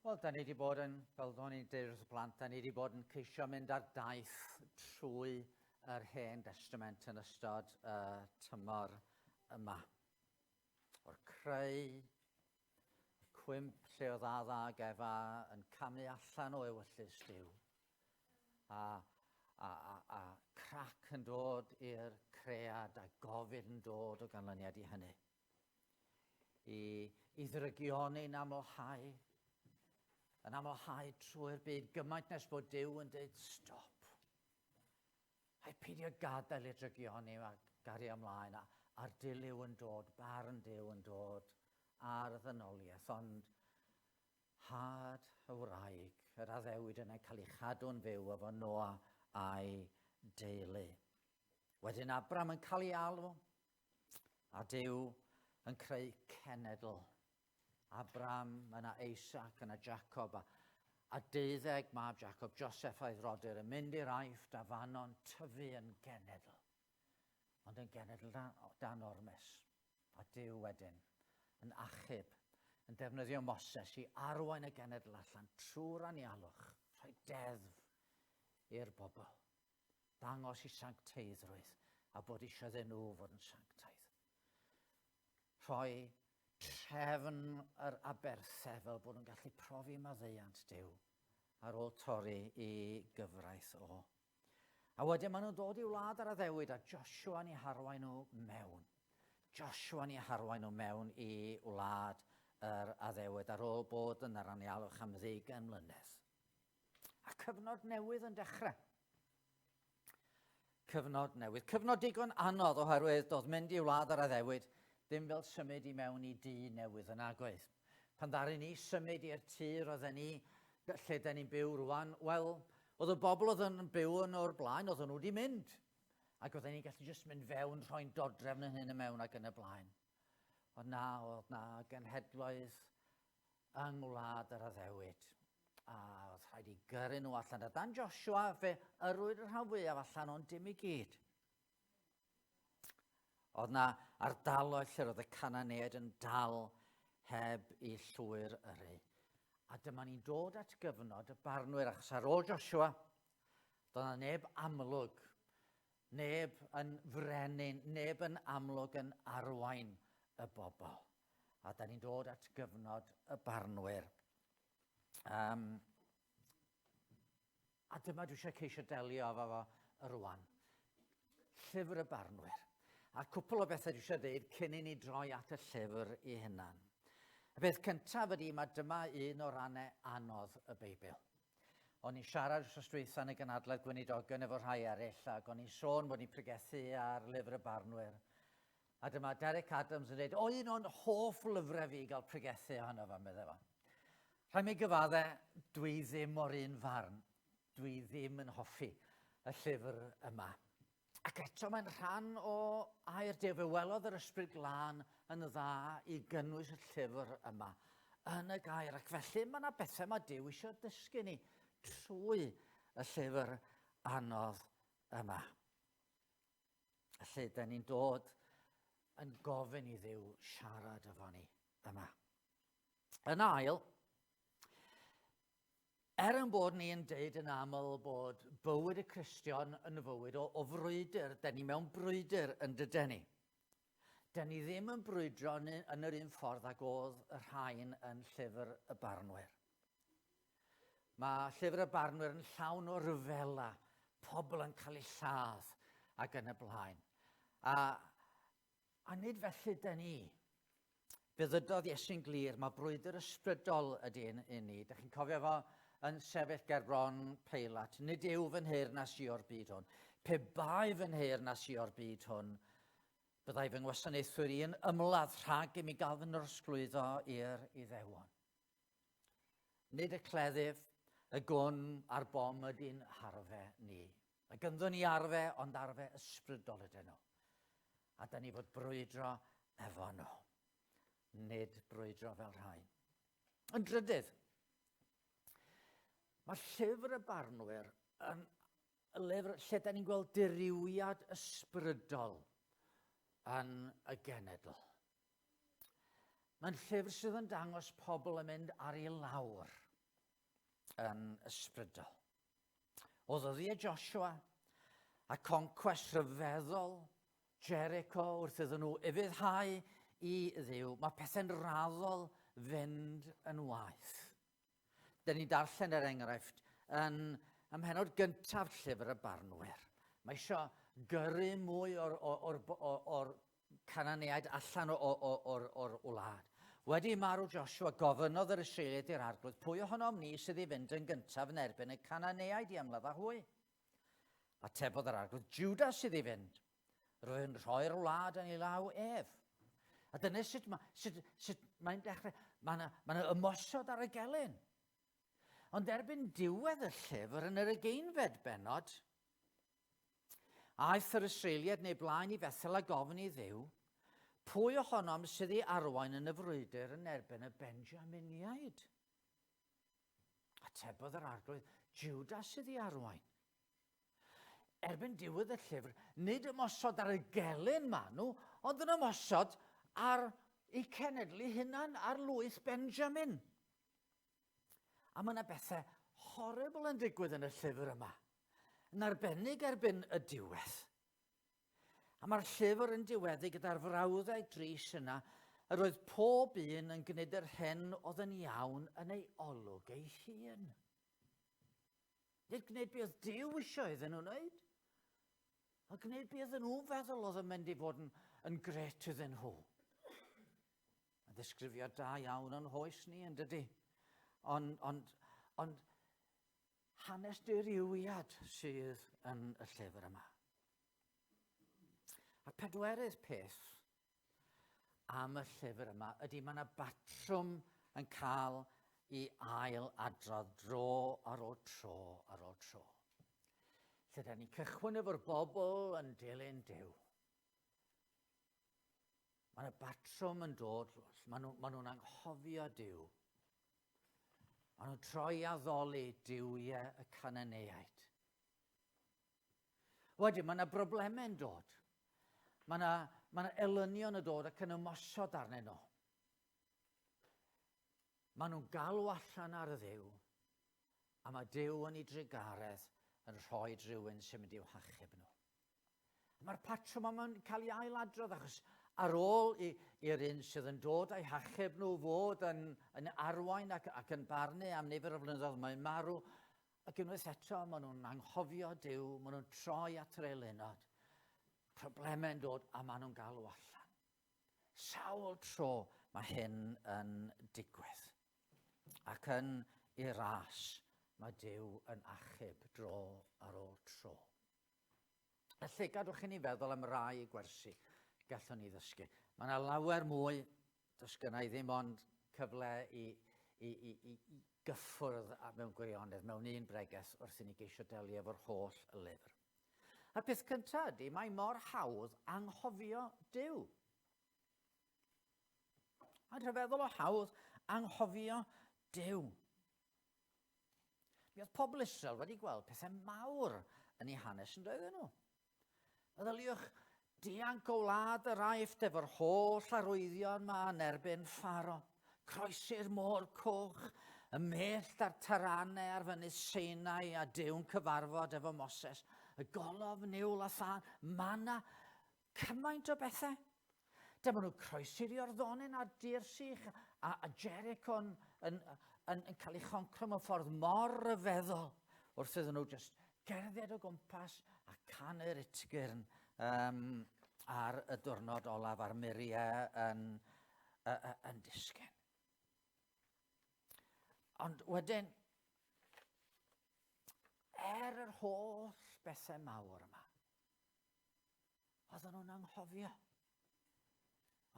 [SPEAKER 1] Wel, da ni wedi bod yn, fel do'n i'n deud wrth y plant, da ni wedi bod yn ceisio mynd ar daith trwy yr Hen Destament yn ystod y uh, tymor yma. O'r creu, y cwymp lle oedd Adda ag Efa yn camu allan o ewyllys Duw, a, a, a, a crac yn dod i'r cread a gofid yn dod o ganlyniad i hynny. I, i ddrygioni'n amlhau, yn amlhau trwy'r byd gymaint nes bod Duw yn dweud stop. Rhaid peidio gadael i'r drygioni a gario ymlaen a, a'r dilyw yn dod, barn Duw yn dod ar y ddynoliaeth, ond had y wraig, yr addewid yna cael ei chadw'n fyw efo Noa a'i deulu. Wedyn Abram yn cael ei alw, A Duw yn creu cenedl. Abraham, yna Isaac, yna Jacob, a, a deuddeg mab Jacob, Joseph a'i frodyr, yn mynd i'r Aifft a fanno'n tyfu yn genedl. Ond yn genedl dan, dan ormes. A Duw wedyn yn achub, yn defnyddio Moses i arwain y genedl allan trwy'r anialwch, rhoi deddf i'r bobl, dangos i sancteiddrwydd a bod eisiau iddyn nhw fod yn sanctaidd. Rhoi trefn yr aberthau fel bod nhw'n gallu profi maddeuant Duw ar ôl torri i gyfraith o. A wedyn maen nhw'n dod i wlad ar addewid a Joshua yn eu harwain nhw mewn. Joshua yn eu harwain nhw mewn i wlad yr addewid ar ôl bod yn yr anialwch am ddeugain mlynedd. A cyfnod newydd yn dechrau. Cyfnod newydd. Cyfnod digon anodd oherwydd doedd mynd i wlad yr addewid ddim fel symud i mewn i dŷ newydd yn agoedd. Pan ddaru ni symud i'r tŷ roedden ni, lle da ni'n byw rwan, wel, oedd y bobl oedd yn byw yn o'r blaen, oedden nhw wedi mynd. Ac oedden ni'n gallu jyst mynd fewn, rhoi'n dodrefn yn hyn y mewn ac yn y blaen. Ond na, oedd na genhedloedd yng ngwlad yr addewid. A oedd rhaid i gyrru nhw allan. A dan Joshua, fe yrwyd y rhan fwyaf allan, ond dim i gyd. Oedd na ardaloedd lle roedd y Cananeaid yn dal heb i llwyr yrru. A dyma ni'n dod at gyfnod y barnwyr, achos ar ôl Joshua, doedd na neb amlwg, neb yn frenin, neb yn amlwg yn arwain y bobl. A da ni'n dod at gyfnod y barnwyr. Um, A dyma dwi eisiau ceisio delio efo fo rwan. Llyfr y Barnwyr. A cwpl o bethau dwi eisiau dweud cyn i ni droi at y llyfr i hunan. Y peth cyntaf ydy, mae dyma un o rannau anodd y Beibl. O'n i'n siarad wrth dwytha yn y gynadledd gweinidogion efo rhai eraill ac o'n i'n sôn bod ni'n pregethu ar lyfr y barnwyr. A dyma Derek Adams yn dweud, o un o'n hoff lyfrau fi i gael pregethu ohono fo, meddai fo. Rhaid mi gyfadde, dwi ddim o'r un farn. Dwi ddim yn hoffi y llyfr yma. Ac eto mae'n rhan o air Duw. Fe welodd yr Ysbryd Glân yn dda i gynnwys y llyfr yma yn y gair. Ac felly mae yna bethau mae Duw eisiau dysgu ni trwy y llyfr anodd yma. Felly, da ni'n dod yn gofyn i Dduw siarad efo ni yma. Yn ail, er yn bod ni yn deud yn aml bod bywyd y Cristion yn fywyd o, o frwydr, da ni mewn brwydr yn dyden ni. Da ni ddim yn brwydro yn, yn yr un ffordd ag oedd y rhain yn llyfr y barnwyr. Mae llyfr y barnwyr yn llawn o ryfela, pobl yn cael eu lladd ac yn y blaen. A, a nid felly dyn ni. Fe ddydodd Iesu'n glir, mae brwydr ysbrydol ydy un i ni. Dych chi'n cofio fo yn sefyll ger bron Peilat. Nid yw fy nheyrnas i o'r byd hwn. Pe bai fy nheyrnas i o'r byd hwn, byddai fy ngwasanaethwyr i yn ymladd rhag i mi gael fy nrosglwyddo i'r Iddewon. Nid y cleddyf, y gwn a'r bom ydy'n harfe ni. Mae gynddo ni arfe, ond arfe ysbrydol ydyn nhw. A da ni fod brwydro efo nhw. Nid brwydro fel rhai. Yn drydydd, mae llyfr y barnwyr yn lyfr lle da ni'n gweld dirywiad ysbrydol yn y genedl. Mae'n llyfr sydd yn dangos pobl yn mynd ar ei lawr yn ysbrydol. O ddyddiau Joshua a concwest rhyfeddol Jericho wrth iddyn nhw ufuddhau i Dduw, mae pethau'n raddol fynd yn waeth. Dyn ni'n darllen er enghraifft yn ym mhenod gyntaf llyfr y barnwyr. Mae eisiau gyrru mwy o'r, or, or, or, or Cananeaid allan o'r wlad. Wedi marw Joshua, gofynnodd yr Israeliaid i'r arglwydd, pwy ohonom ni sydd i fynd yn gyntaf yn erbyn y Cananeaid i ymladd â hwy? Atebodd yr arglwydd, Judah sydd i fynd. Rwy'n rhoi'r wlad yn ei law ef. A dyna sut, ma, sut, sut mae'n dechrau. Mae yna ma ymosod ar y gelyn. Ond erbyn diwedd y llyfr yn yr ugeinfed bennod, Aeth yr Israeliaid neu blaen i Fethel a gofyn i Dduw, Pwy ohonom sydd i arwain yn y frwydr yn erbyn y Benjaminiaid? Atebodd yr arglwydd, Judas sydd i arwain. Erbyn diwedd y llyfr, nid ymosod ar y gelyn ma nhw, ond yn ymosod ar eu cenedl eu hunan, ar lwyth Benjamin. A mae yna bethau horrible yn digwydd yn y llyfr yma, yn arbennig erbyn y diwedd. A mae'r llyfr yn diweddu gyda'r frawddeg dris yna, yr oedd pob un yn gwneud yr hyn oedd yn iawn yn ei olwg ei hun. Nid gwneud beth oedd Duw eisiau iddyn nhw wneud, ond gwneud beth oedden nhw'n feddwl oedd yn mynd i fod yn, yn gret iddyn nhw. Mae'n ddisgrifiad da iawn o'n hoes ni, yn dydy? Ond, ond, ond hanes dirywiad sydd yn y llyfr yma. A'r pedwerydd peth am y llyfr yma ydy mae yna batrwm yn cael i ail adrodd dro ar ôl tro ar ôl tro. Lle da ni'n cychwyn efo'r bobl yn dilyn Duw. Mae yna batrwm yn dod, maen nhw'n ma nhw anghofio Duw. Maen nhw'n troi addoli duwiau y Cananeaid. Wedyn, mae yna broblemau'n dod. Mae yna, mae yna elynion yn dod ac yn ymosod arnyn nhw. Maen nhw'n galw allan ar y Dduw, a mae Duw yn ei drugaredd yn rhoi rhywun sy'n mynd i'w hachub nhw. Mae'r patrwm yma'n cael ei ailadrodd achos ar ôl i'r un sydd yn dod a'i hachub nhw fod yn, yn arwain ac, ac yn barnu am nifer o flynyddoedd, mae'n marw, ac unwaith eto maen nhw'n anghofio Duw, maen nhw'n troi at yr eilunod, problemau'n dod a maen nhw'n galw allan. Sawl tro mae hyn yn digwydd. Ac yn ei ras mae Duw yn achub dro ar ôl tro. Felly, gadwch i ni feddwl am rai gwersi gallwn ni ddysgu. Mae yna lawer mwy, does gynna i ddim ond cyfle i, i, i, i, i gyffwrdd mewn gwirionedd mewn un bregeth wrth i ni geisio delio efo'r holl lyfr. A'r peth cyntaf ydy, mae mor hawdd anghofio Duw. Mae'n rhyfeddol o hawdd anghofio Duw. Mi oedd pobl Israel wedi gweld pethau mawr yn eu hanes yn doedden nhw. Meddyliwch, dianc o wlad yr Aifft efo'r holl arwyddion ma yn erbyn Pharo, croesi'r môr coch, y mellt a'r taranau ar fynydd Sinai a Duw'n cyfarfod efo Moses, y golofn niwl a thân, mana, cymaint o bethau. Dyma nhw'n croesi'r Iorddonen ar dir sych a, a Jericho yn, yn, yn, yn cael ei choncro mewn ffordd mor ryfeddol wrth iddyn nhw just gerdded o gwmpas a canu'r utgyrn um, ar y diwrnod olaf a'r muriau yn, uh, yn disgyn. Ond wedyn, er yr holl bethau mawr yma, Oedden nhw'n anghofio.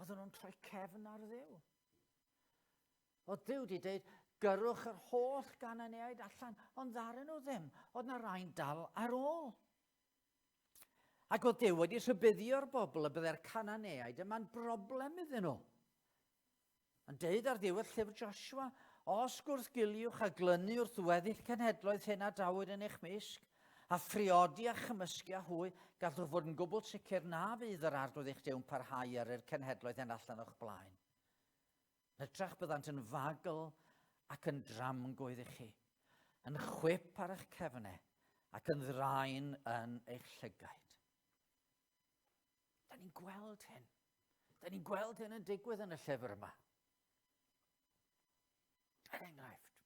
[SPEAKER 1] Oedden nhw'n troi cefn ar Dduw. Oedd Duw wedi dweud, gyrrwch yr holl Gananeaid allan, ond ddaren nhw ddim. Oedd na rai'n dal ar ôl. Ac oedd Duw wedi rhybuddio'r bobl y byddai'r Cananeaid yma'n broblem iddyn nhw. Yn deud ar ddiwedd llyfr Joshua, Os gwrthgiliwch a glynu wrth weddill cenhedloedd hyn a dawyd yn eich mysg, a phriodi a chymysgu â hwy, gallwch fod yn gwbl sicr na fydd yr arglwydd eich Duw'n parhau ar yr cenhedloedd hyn allan o'ch blaen. Yn hytrach byddant yn fagl ac yn dramgwydd i chi, yn chwip ar eich cefnau ac yn ddraen yn eich llygaid. Da ni'n gweld hyn. Da ni'n gweld hyn yn digwydd yn y llyfr yma. Er enghraifft,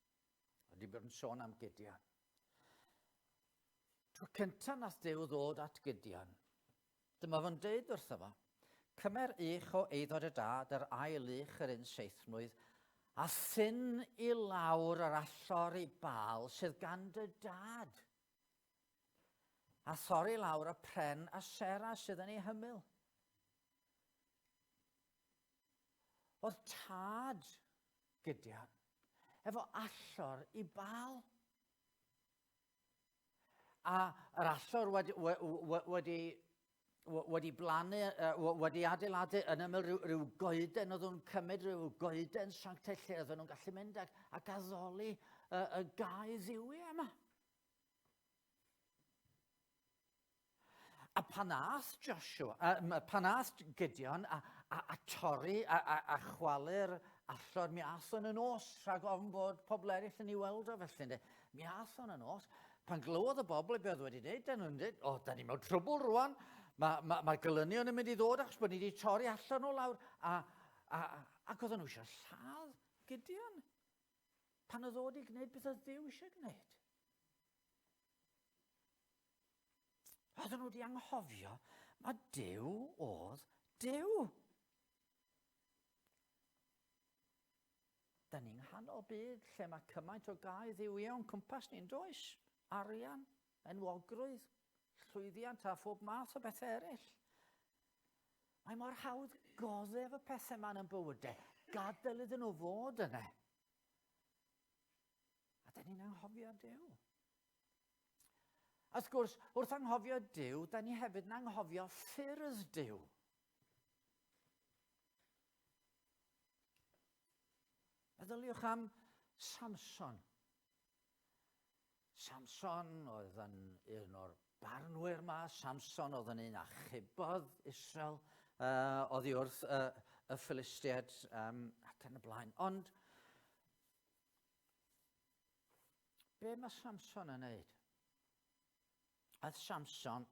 [SPEAKER 1] wedi bod yn sôn am Gideon. Tro cyntaf nath Duw ddod at Gideon, dyma fo'n deud wrtho fo, cymer ych o eiddo dy dad, yr ail ych yr un seithmlwydd, a thyn i lawr yr allor i Baal sydd gan dy dad. A thorri lawr y pren a sera sydd yn ei hymyl. Oedd tad Gideon efo allor i Baal. A yr allor wedi, wedi, wedi wedi blannu, wedi adeiladu yn ymyl rhyw, rhyw goeden, oedd nhw'n cymryd rhyw goeden sanctaidd lle oedden nhw'n gallu mynd ac, ac addoli y, y gau ddiwiau yma. A pan ath Joshua, a, pan ath Gideon a, a, a torri a, a, a chwalu'r allor, mi ath o'n y nos, rhag ofn bod pobl eraill yn ei weld o felly. Ynddo. Mi ath o'n y nos. Pan glywodd y bobl beth oedd wedi dweud, dyn nhw'n dweud, o, da ni mewn trwbl rwan, mae ma, ma gelynion yn mynd i ddod achos bod ni wedi torri allan o lawr. A, a, ac oedden nhw eisiau lladd Gideon. Pan oedd o wedi gwneud beth oedd Duw eisiau gwneud. Oedden nhw wedi anghofio mae Duw oedd Duw. Da ni'n nghanol byd lle mae cymaint o gau dduwiau o'n cwmpas ni'n does? Arian, enwogrwydd, llwyddiant a phob math o bethau eraill. Mae mor hawdd goddef y pethau ma'n yn bywydau, gadael iddyn nhw fod yna. A da ni'n anghofio Duw. A wrth gwrs, wrth anghofio Duw, da ni hefyd yn anghofio ffyrdd Duw. Meddyliwch am Samson. Samson oedd yn un o'r barnwyr ma, Samson oedd yn un achubodd Israel uh, oddi wrth uh, y Philistiaid um, ac yn y blaen. Ond Be mae Samson yn neud? Aeth Samson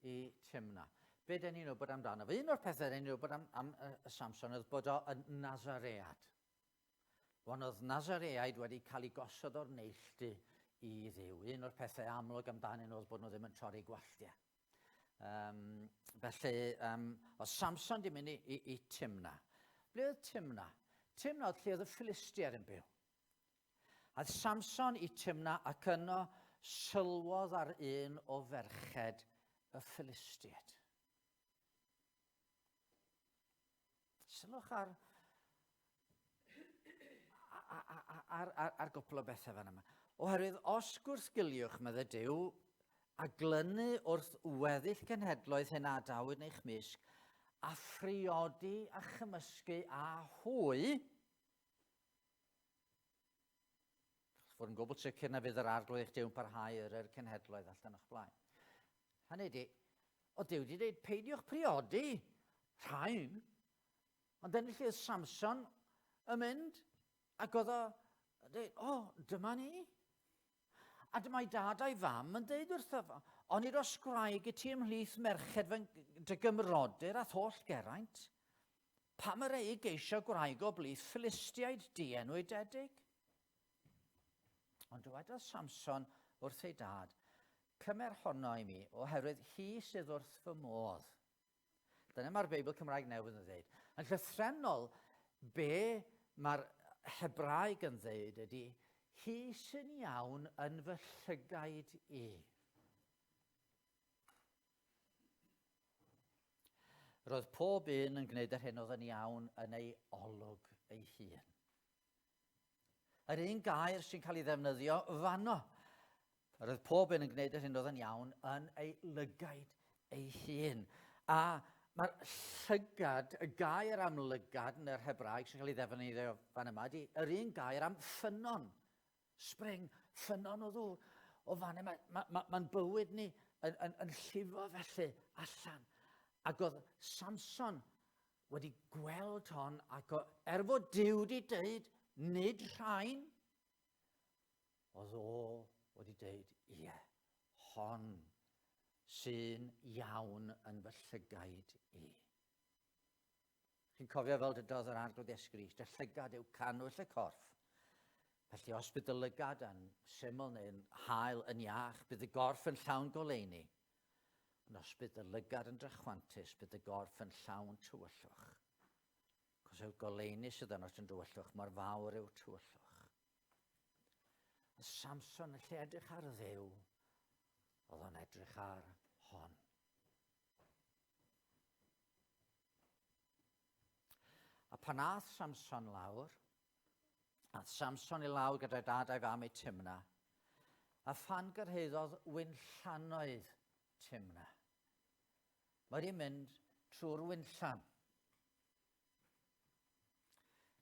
[SPEAKER 1] i Timna. Be dyn ni'n wybod amdano fe? Un o'r pethau dyn ni'n wybod am, am uh, Samson oedd bod o yn Nazaread. Wan oedd Nazareaid wedi cael ei gosod o'r neilltu i Dduw. Un o'r pethau amlwg amdanyn nhw oedd bod nhw ddim yn torri gwalltiau. Um, felly, um, oedd Samson di mynd i, i, i Timna. Ble oedd Timna? Timna oedd lle oedd y Philistiaid yn byw. Aeth Samson i Timna ac yno sylwodd ar un o ferched y Philistiaid. Sylwch ar, ar, ar, ar, ar gwpl o bethau fan yma. Oherwydd os gwrthgiliwch, meddai Duw, a glynu wrth weddill cenhedloedd hyn a adawyd yn eich mysg, a phriodi a chymysgu â hwy, Fod yn gwbl sicr na fydd yr arglwydd eich Duw'n parhau yr yr cenhedloedd allan o'ch blaen. Hynny ydi, o Duw wedi dweud, peidiwch priodi rhain. Ond dyna lle oedd Samson yn mynd, ac oedd o, dweud, o, dyma ni. A dyma'i dad a'i fam yn dweud wrtho fo, onid os gwraig i ti ymhlith merched fy dy gymrodyr a'th holl geraint? Pam yr ei geisio gwraig o blith Philistiaid dienwydedig? Ond dywedodd Samson wrth ei dad, Cymer honno i mi, oherwydd hi sydd wrth fy modd. Dyna mae'r Beibl Cymraeg Newydd yn dweud. Yn llythrennol, be mae'r Hebraeg yn dweud ydy, hi sy'n iawn yn fy llygaid i. Roedd pob un yn gwneud yr hyn oedd yn iawn yn ei olwg ei hun. Yr un gair sy'n cael ei ddefnyddio fanno. Yr oedd pob un yn gwneud yr hyn oedd yn iawn yn ei lygaid ei hun. A mae'r llygad, y gair am lygad yn yr Hebraeg sy'n cael ei ddefnyddio fan yma, ydy yr un gair am ffynnon. Spring, ffynnon o ddŵr. O fan yma, mae'n ma, ma, ma bywyd ni yn, yn, yn llifo felly allan. Ac oedd Samson wedi gweld hon ac o, er fod Duw wedi dweud, nid rhain, oedd o wedi dweud, ie, hon sy'n iawn yn fy llygaid i. Chi'n cofio fel dydodd yr Arglwydd Iesu Grist, y llygad yw cannwyll y corff. Felly os bydd y lygad yn syml neu'n hael yn iach, bydd y gorff yn llawn goleuni. Ond os bydd y lygad yn drachwantus, bydd y gorff yn llawn tywyllwch. Cos yw'r goleuni sydd yno yn dywyllwch, mor fawr yw'r tywyllwch. A Samson yn lle edrych ar Dduw, oedd o'n edrych ar hon. A pan ath Samson lawr, ath Samson i lawr gyda'i dad a'i fam i Timna, a phan gyrhaeddodd winllanoedd Timna. Mae wedi mynd trwy'r winllan.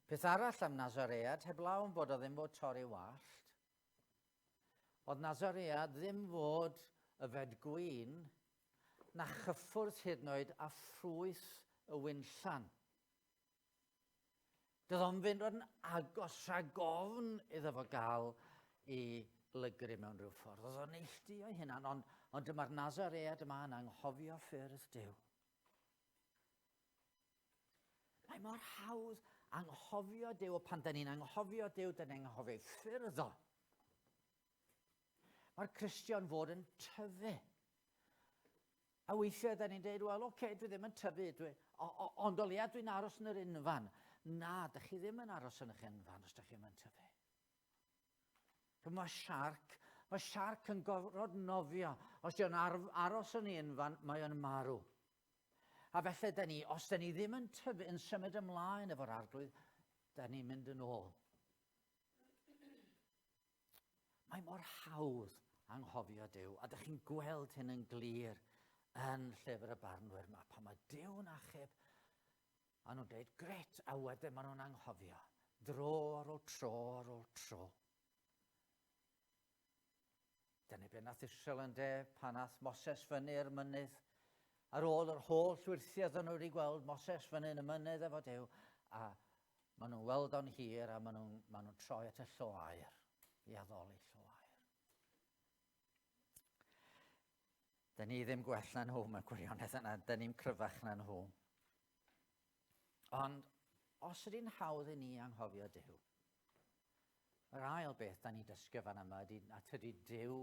[SPEAKER 1] Peth arall am Nazaread, heblaw yn bod o ddim fod torri wallt, oedd Nazaread ddim fod yfed gwin na chyffwrdd hyd yn oed â ffrwyth y winllan. Doedd o'n fynd yn agos rhag ofn iddo fo gael i lygru mewn rhyw ffordd. Oedd o'n neilltuo ei hunan, ond, ond dyma'r Nazaread yma yn anghofio ffyrdd Duw. Mae mor hawdd anghofio Duw, pan da ni'n anghofio Duw, da ni'n anghofio ei ffyrdd o. Mae'r Cristion fod yn tyfu. A weithiau da ni'n dweud, wel, oce, okay, dwi ddim yn tyfu, dwi, o, o, ond o leia dwi'n aros yn yr unfan. Na, da chi ddim yn aros yn eich unfan os da chi ddim yn tyfu. Mae siarc, mae siarc yn gorfod nofio. Os di'n aros yn ei unfan, mae o'n marw. A felly, da ni, os da ni ddim yn tyfu, yn symud ymlaen efo'r arglwydd, da ni'n mynd yn ôl. Mae mor hawdd anghofio Duw, a dych chi'n gweld hyn yn glir yn llyfr y barnwyr yma, pan mae Duw'n achub, a nhw'n dweud, gret, a wedyn maen nhw'n anghofio, dro ar ôl tro ar ôl tro. Dyna be nath Israel yn de, pan nath Moses fyny'r mynydd, ar ôl yr holl wyrthiau nhw wedi gweld Moses fyny yn y mynydd efo Duw, a Maen nhw'n weld o'n hir a maen nhw'n maen nhw troi at y llo aer, i addoli llo aer. Da ni ddim gwell na nhw mewn gwirionedd yna, da ni'n cryfach na nhw. Ond os ydy'n hawdd i ni anghofio Duw, yr ail beth da ni'n dysgu fan yma ydy na tydi Duw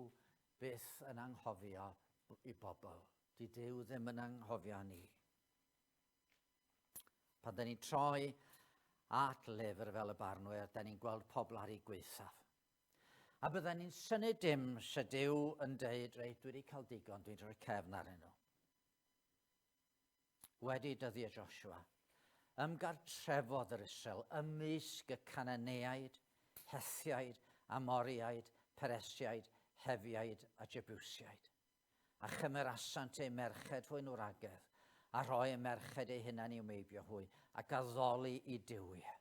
[SPEAKER 1] byth yn anghofio i bobl. Di Duw ddim yn anghofio ni. Pan da ni'n troi at lyfr fel y barnwyr, da ni'n gweld pobl ar ei gwaethaf. A bydden ni'n synnu dim se Duw yn deud, reit, dwi wedi cael digon, dwi'n rhoi cefn arnyn nhw. Wedi dyddiau Joshua, ymgartrefodd yr Israel ymysg y Cananeaid, Hethiaid, Amoriaid, Peresiaid, Hefiaid a Jebusiaid. A chymerasant eu merched hwy'n wragedd, a rhoi eu merched eu hunain i'w meibio hwy, ac addoli i duwiau.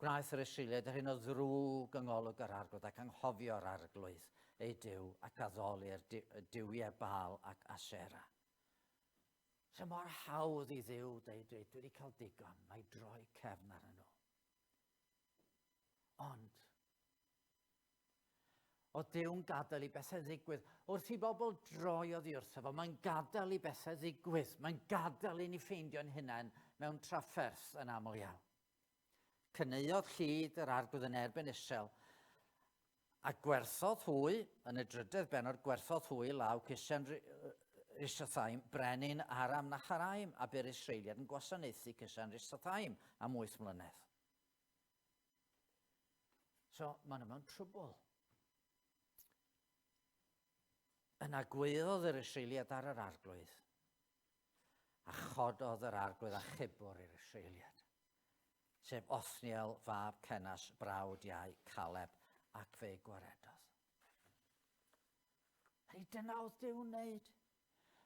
[SPEAKER 1] Gwnaeth yr Israeliaid yr hyn o ddrwg yng ngolwg yr arglwydd ac anghofio'r arglwydd eu Duw ac addoli'r duwiau Baal ac Asera. So mor hawdd i Dduw dweud, dwi wedi cael digon, na i droi cefn arnyn nhw. Ond, Oedd Duw'n gadael i bethau ddigwydd. Wrth i bobl droi oddi wrtho fo, mae'n gadael i bethau ddigwydd. Mae'n gadael i ni ffeindio'n hunain mewn trafferth yn aml iawn. Cyneuodd llid yr arglwydd yn erbyn Israel, a gwerthodd hwy, yn y drydedd benod, gwerthodd hwy law Cusan Risathaim, brenin Aram Naharaim, a bu'r Israeliad yn gwasanaethu Cusan Risathaim am wyth mlynedd. So, maen nhw mewn trwbl. Yna gweiddodd yr Israeliad ar yr arglwydd, a chododd yr arglwydd achubwr i'r Israeliad, sef Othniel fab Cenas, brawd iau Caleb, ac fe gwaredodd. Hynny dyna oedd Duw'n wneud.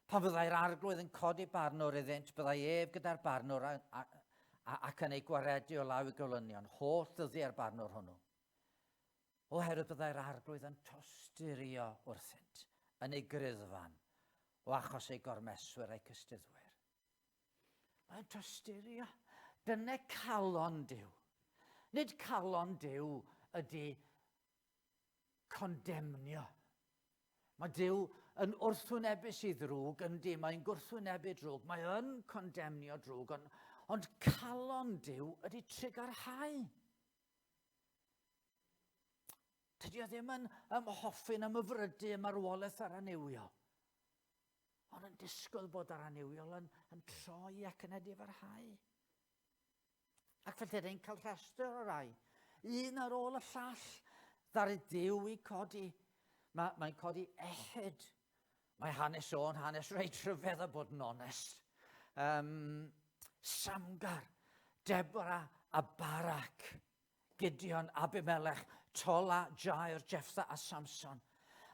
[SPEAKER 1] Pan fyddai'r arglwydd yn codi barnwr iddynt, byddai ef gyda'r barnwr a, a, a, ac yn ei gwaredu o law i golynion, holl ddyddiau'r barnwr hwnnw. Oherwydd byddai'r arglwydd yn tosturio wrthynt, yn ei gryddfan, o achos ei gormeswyr a'i cystuddwyr. Mae'n tosturio. Dyna calon Duw. Nid calon Duw ydy condemnio. Mae Duw yn wrthwynebus i ddrwg, yndi, mae'n gwrthwynebu drwg, mae yn condemnio drwg, ond, ond calon Duw ydy trugarhau. Tydi o ddim yn ymhoffi'n ymhyfrydu ym marwolaeth yr annuwiol, ond yn disgwyl bod yr annuwiol yn, yn troi ac yn edifarhau. Ac felly rydyn ni'n cael rhestr o rai, un ar ôl y llall, ddaru Duw i codi. Mae, mae'n codi ehyd. Mae hanes o'n hanes reit rhyfedd a bod yn onest. Um, Samgar, Deborah a Barak, Gideon, Abimelech, Tola, Jair, Jephthah a Samson.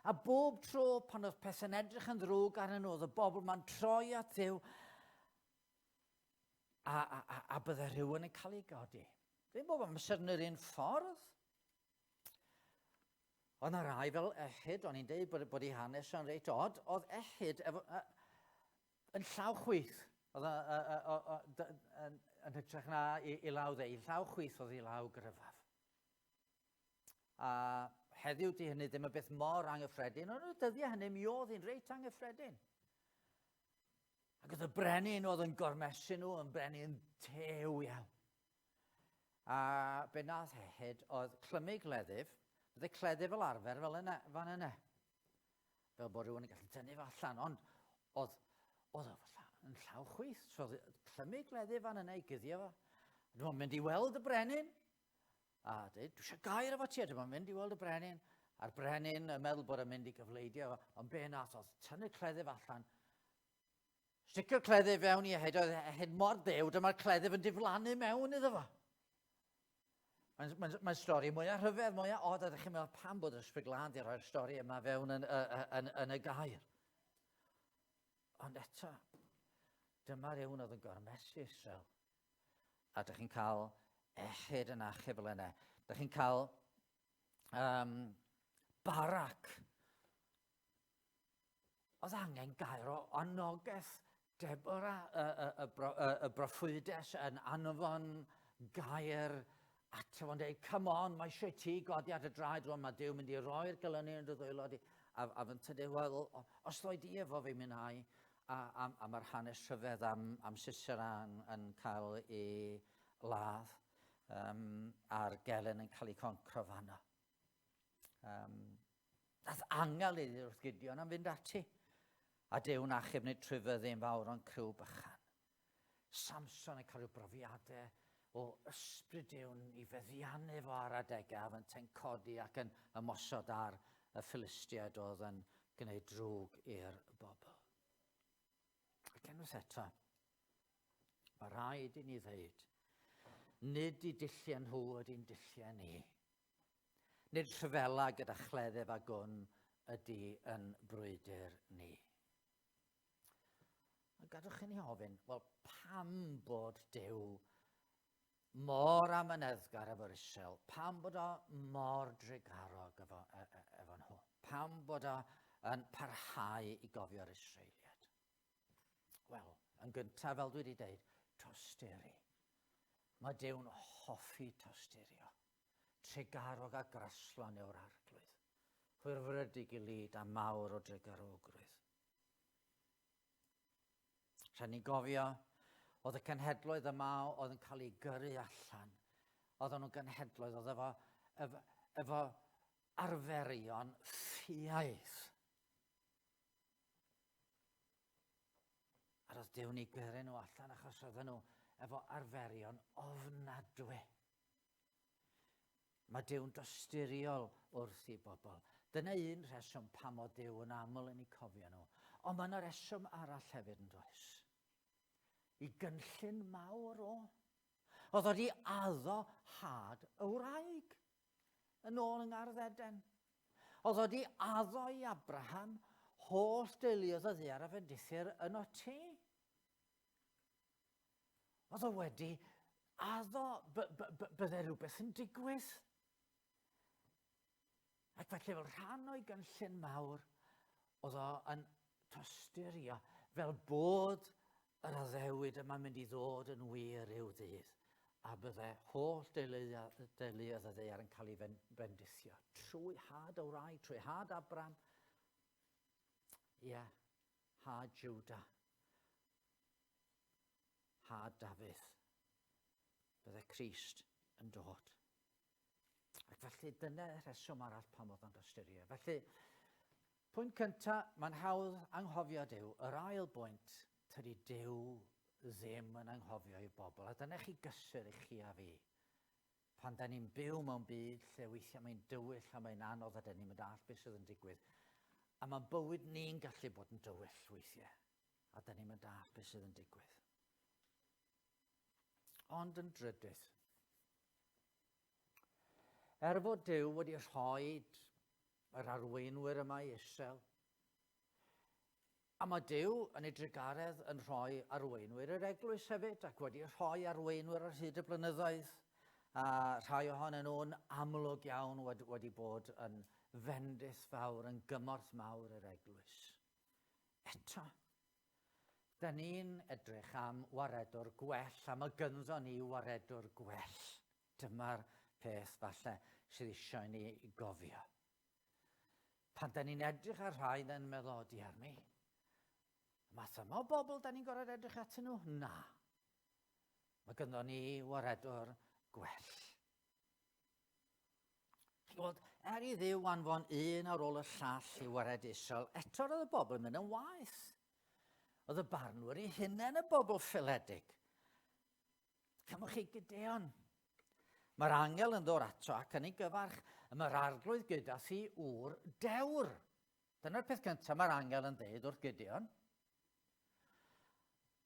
[SPEAKER 1] A bob tro pan oedd pethau'n edrych yn ddrwg arnyn nhw, oedd y bobl ma'n troi at Dduw, a, a, a, a bydde rhywun yn cael ei godi. Ddim bob amser yn yr un ffordd. Oedd na rai fel Ehud, o'n i'n deud bod, bod ei hanes o'n reit od, oedd Ehud efo, yn llaw chwith, oedd yn, yn hytrach na i, i law dde, i llaw chwith oedd i law gryfaf. A heddiw di hynny ddim yn beth mor anghyffredin, ond y dyddiau hynny mi oedd hi'n reit anghyffredin. Ac oedd y brenin oedd yn gormesu nhw yn brenin tew iawn. A be nath Ehud oedd clymu gleddyf, bydde cleddyf fel arfer fel yna, fan yna. Fel bod rhywun yn gallu tynnu fo allan, ond oedd, oedd o yn llaw chwith, so oedd clymu gleddyf fan yna i guddio fo. Dwi'n mynd i weld y brenin, a dweud, dwi eisiau gair efo ti, a dwi'n mynd i weld y brenin, a'r brenin yn meddwl bod yn mynd i gyfleidio fo, ond be nath oedd tynnu cleddyf allan, Sticio'r cleddyf fewn i Ehud, oedd Ehud mor dew, dyma'r cleddyf yn diflannu mewn iddo fo. Mae'n mae, mae stori mwyaf rhyfedd, mwyaf od, a ydych chi'n meddwl pam bod yr Ysbryd Glân di rhoi'r stori yma fewn yn, yn, yn, yn y gair. Ond eto, dyma rhywun oedd yn gormesu Israel. A ydych chi'n cael Ehud yn achub fel yna. Ydych chi'n cael um, Barak Oedd angen gair o anogaeth Deborah, y, y, y, bro, y, y broffwydes yn anfon gair ato fo'n dweud, come on, mae eisiau ti godi ar dy draed rwan, mae Duw mynd i roi'r gelynu yn dy ddwylo di. A, a fy'n tydu, wel, os ddoi di efo fi mynd ai, a, a, a mae'r hanes rhyfedd am, am Sisera yn, yn cael ei ladd, um, a'r gelyn yn cael ei concro fanno. Um, Nath angel iddi wrth Gideon am fynd ati. A Duw'n achub nid trwy fyddin fawr ond criw bychan. Samson yn cael rhyw brofiadau o ysbryd Duw'n i feddiannu fo ar adegau a fyntau'n codi ac yn ymosod ar y Philistiaid oedd yn gwneud drwg i'r bobl. Ac unwaith eto, mae rhaid i ni ddeud, nid i dulliau nhw ydy'n dulliau ni. Nid rhyfela gyda chleddyf a gwn ydy yn brwydr ni. A gadwch i ni ofyn, wel, pam bod Duw mor amyneddgar efo'r Israel? Pam bod o mor drugarog efo, e, e, efo nhw? Pam bod o yn parhau i gofio'r Israeliad? Wel, yn gyntaf, fel dwi wedi dweud, tosturi. Mae Duw'n hoffi tosturio. Trugarog a graslon yw'r Arglwydd, hwyrfrydig i lid a mawr o drugarogrwydd. Rhaid ni gofio, oedd y cenhedloedd yma oedd yn cael eu gyrru allan. Oedden nhw'n genhedloedd oedd efo, efo, efo arferion ffiaidd. A roedd Duw'n eu gyrru nhw allan achos oedden nhw efo arferion ofnadwy. Mae Duw'n dosturiol wrth i bobl. Dyna un rheswm pam o Duw yn aml yn eu cofio nhw. Ond mae yna reswm arall hefyd yn does. I gynllun mawr o. Oedd wedi addo had y wraig yn ôl yng Ngardd Eden. Oedd wedi addo i Abraham holl deuluoedd y ddaear a fendithir yno ti. Oedd o wedi addo bydde rhywbeth yn digwydd. Ac felly fel rhan o'i gynllun mawr, oedd o yn tosturio fel bod yr addewid yma'n mynd i ddod yn wir i'w ddydd a bydde holl deuluoedd y ddaear yn cael ei bendithio trwy had y wraig, trwy had Abram, ie, yeah, had Judah. Had Dafydd. Bydde Crist yn dod. Ac felly dyna rheswm arall pam oedd o'n ystyried. Felly, pwynt cyntaf, mae'n hawdd anghofio Duw. Yr ail bwynt, tydi Duw ddim yn anghofio ei bobl. A dyna chi gysur i chi a fi. Pan da ni'n byw mewn byd lle weithiau mae'n dywyll a mae'n anodd a da ni'n mynd all beth sydd yn digwydd. A mae'n bywyd ni'n gallu bod yn dywyll weithiau. A da ni'n mynd all beth sydd yn digwydd. Ond yn drydydd, er fod Duw wedi rhoi Mae'r arweinwyr yma i Israel. A mae Duw yn ei drugaredd yn rhoi arweinwyr i'r eglwys hefyd, ac wedi rhoi arweinwyr ar hyd y blynyddoedd, a rhai ohonyn nhw'n amlwg iawn wedi, wedi bod yn fendith fawr, yn gymorth mawr i'r eglwys. Eto, da ni'n edrych am waredwr gwell, a mae gynddo ni waredwr gwell. Dyma'r peth falle sydd eisiau ni gofio. Pan da ni'n edrych ar rhai, da ni'n meddwl, o, diar mi. Y math yma o bobl da ni'n gorfod edrych atyn nhw? Na. Mae gynno ni waredwr gwell. Chi'n gwybod, er i Dduw anfon un ar ôl y llall i wared Israel, eto roedd y bobl yn mynd yn waeth. Oedd y barnwyr eu hunain y bobl ffeledig. Cymwch chi Gideon. Mae'r angel yn dod ato ac yn ei gyfarch, y mae'r arglwydd gyda thi ŵr dewr. Dyna'r peth cyntaf mae'r angel yn dweud wrth Gideon.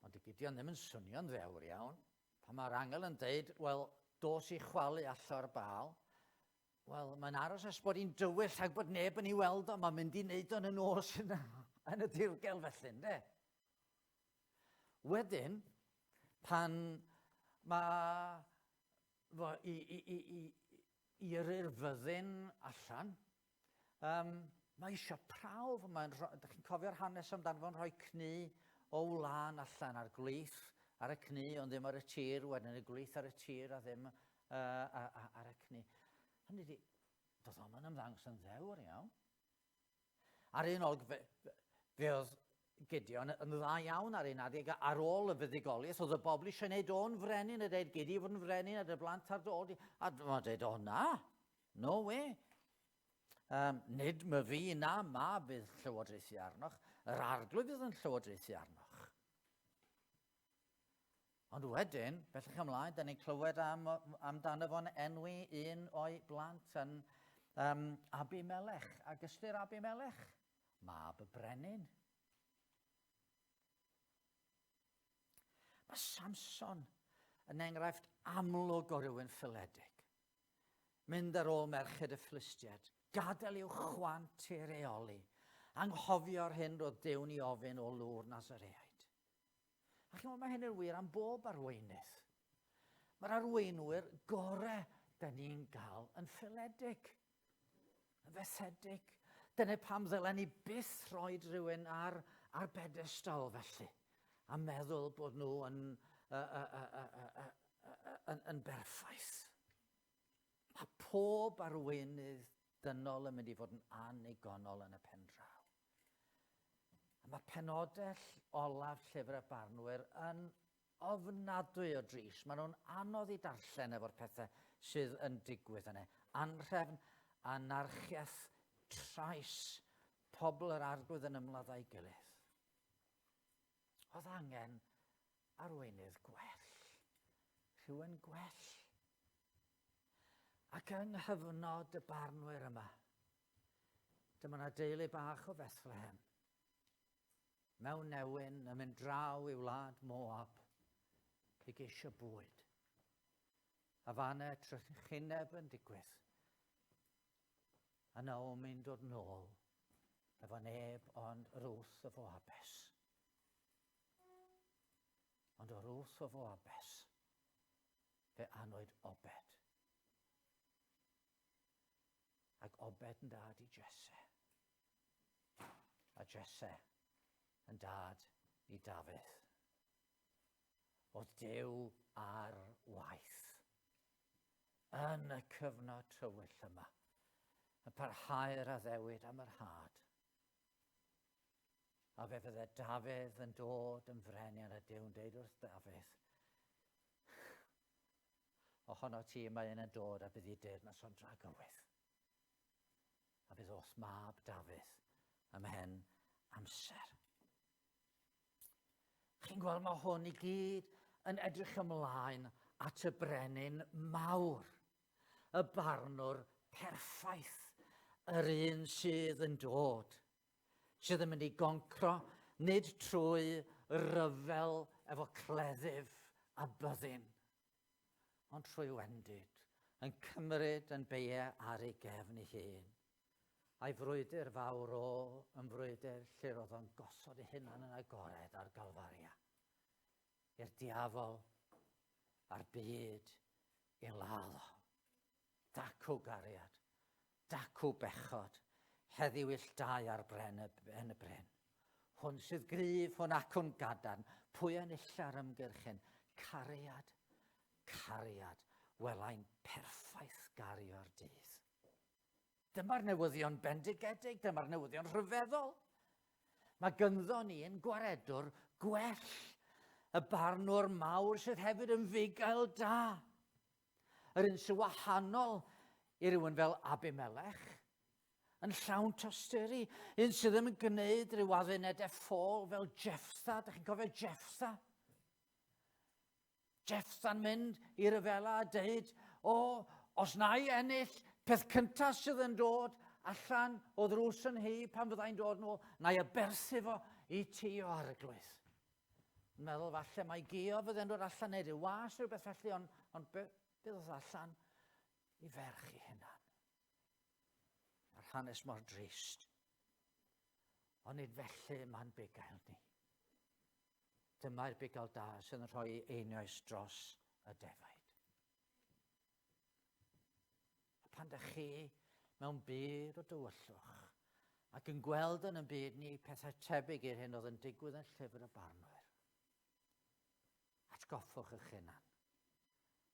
[SPEAKER 1] Ond y Gideon ddim yn swnio'n ddewr iawn. Pan mae'r angel yn dweud, wel, dos i chwalu allor Baal, wel, mae'n aros nes bod hi'n dywyll rhag bod neb yn ei weld o, mae'n mynd i wneud o'n y nos yn, yn y dirgel felly, ynddo? Wedyn, pan mae fo i, i, i, i, i yrru'r fyddin allan, um, mae eisiau prawf. Mae'n, ydych chi'n cofio'r hanes amdano fo'n rhoi cnu o wlân allan ar gwlith ar y cnu, ond ddim ar y tir, wedyn y gwlith ar y tir a ddim uh, ar y cnu. Hynny ydi, doedd o'm yn ymddangos yn ddewr iawn. Ar un olwg, fe, fe oedd Gideon yn dda iawn ar un adeg ar ôl y fuddugoliaeth, oedd y bobl eisiau gwneud o'n frenin a dweud, gei di fod yn frenin a dy blant ar dy ôl di. A mae'n dweud, o na, no way. Um, nid my fi na ma bydd llywodraethu arnoch, yr arglwydd fydd yn llywodraethu arnoch. Ond wedyn, bellach ymlaen, da ni'n clywed am, amdano fo'n enwi un o'i blant yn um, Abimelech. Ac ystyr Abimelech? Mab y brenin. Mae Samson yn enghraifft amlwg o rywun ffiledig. Mynd ar ôl merched y Philistiaid, gadael i'w chwant i reoli, anghofio'r hyn roedd Duw'n i ofyn o lw'r Nazareaid. A chi'n mae hyn yn wir am bob arweinydd. Mae'r arweinwyr gore da ni'n gael yn ffiledig, yn fethedig. Dyna pam ddylen ni byth rhoi rhywun ar, ar bedestal felly, a meddwl bod nhw yn, uh, uh, uh, uh, uh, yn, yn berffaith. Mae pob arweinydd dynol yn mynd i fod yn annigonol yn y pen draw. A mae penodell olaf Llyfr y Barnwyr yn ofnadwy o dris. Maen nhw'n anodd i darllen efo'r pethau sydd yn digwydd yna. Anrhefn, anarchiaeth, trais, pobl yr arglwydd yn ymladd â'i gilydd. Oedd angen arweinydd gwell. Rhywun gwell. Ac yng nghyfnod y barnwyr yma, dyma yna deulu bach o Bethlehem, mewn newyn yn mynd draw i wlad Moab i geisio bwyd. A fanne trychineb yn digwydd. A Naomi'n dod nôl efo neb ond Ruth y Foabes. Ond o Ruth o Foabes, fe anwyd Obed. Ac Obed yn dad i Jesse. A Jesse yn dad i Dafydd. Oedd Duw ar waith yn y cyfnod tywyll yma, yn parhau'r addewid am yr had. A fe fydde Dafydd yn dod yn frenin a Duw'n deud wrth Dafydd, ohono ti mae un yn dod a bydd i deyrnas o'n dragywydd. A bydd o'th mab Dafydd ymhen amser. Chi'n gweld mae hwn i gyd yn edrych ymlaen at y brenin mawr, y barnwr perffaith, yr un sydd yn dod, sydd yn mynd i goncro nid trwy ryfel efo cleddyf a byddin, ond trwy wendid, yn cymryd yn beie ar ei gefn ei hun. A'i frwydr fawr o yn frwydr lle roedd o'n gosod ei hunan yn agored ar Galfaria. I'r diafol a'r byd i ladd o. Dacw gariad, dacw bechod, heddiw ill dau ar bren y, yn y bryn. Hwn sydd gryf, hwn acwn gadarn, pwy enilla'r ymgyrch hyn? Cariad, cariad, welai'n perffaith gario'r dydd. Dyma'r newyddion bendigedig, dyma'r newyddion rhyfeddol. Mae gynddo ni yn gwaredwr gwell, y barnwr mawr sydd hefyd yn fugail da. Yr un sy'n wahanol i rywun fel Abimelech, yn llawn tosturi, un sydd ddim yn gwneud rhyw addunedau ffôl fel Jefftha. Dych chi'n cofio Jefftha? Jeffsa'n mynd i ryfela a deud, o, os na i ennill, peth cyntaf sydd yn dod allan o ddrws yn hi pan fyddai'n dod nôl, na i aberthu fo i ti o arglwydd. Yn meddwl falle mae Gio fydde'n dod allan neu rhyw was neu rhywbeth felly, ond on be, be ddod allan i ferch i hunan. Mae'r hanes mor drist. Ond nid felly mae'n bugail ni. Dyma'r bugail da sydd yn rhoi einioes dros y defaid. A pan da chi mewn byd o dywyllwch ac yn gweld yn y byd ni pethau tebyg i'r hyn oedd yn digwydd yn llyfr y barnwyr, atgoffwch eich hunan.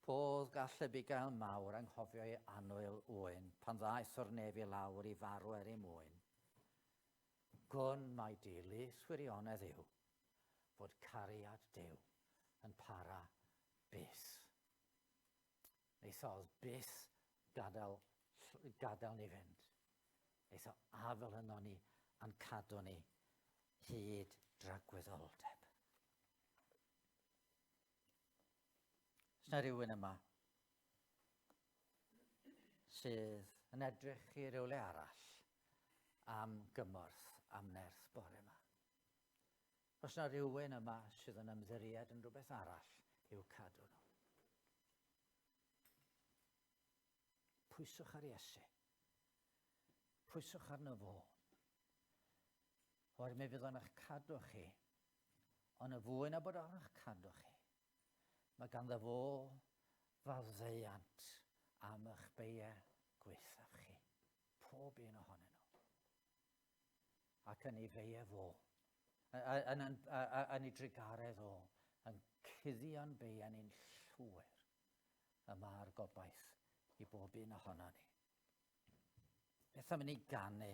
[SPEAKER 1] Fodd gall y bugail mawr anghofio ei annwyl ŵyn pan ddaeth o'r nef i lawr i farw er ei mwyn. Gwn mai dilys wirionedd yw fod cariad Duw yn para byth. Neithodd byth gadael, gadael ni fynd. Neitho afel yno ni a'n cadw ni hyd dragwyddoldeb. Os na rhywun yma sydd yn edrych i rywle arall am gymorth, am nerth bore yma. Os na rhywun yma sydd yn ymddiried yn rhywbeth arall i'w cadw nhw. Pwyswch ar Iesu. Pwyswch arno fo. Oherwydd mi fydd o'n eich cadw chi Ond y fwy na bod o'n eich cadw chi, mae ganddo fo faddeuant am eich beiau gwaethaf chi, pob un ohonyn nhw. Ac yn ei feiau fo, yn, yn, yn ei drugaredd o, yn cuddio'n beiau ni'n llwyr, y mae'r gobaith i bob un ohono ni. Beth am i ni ganu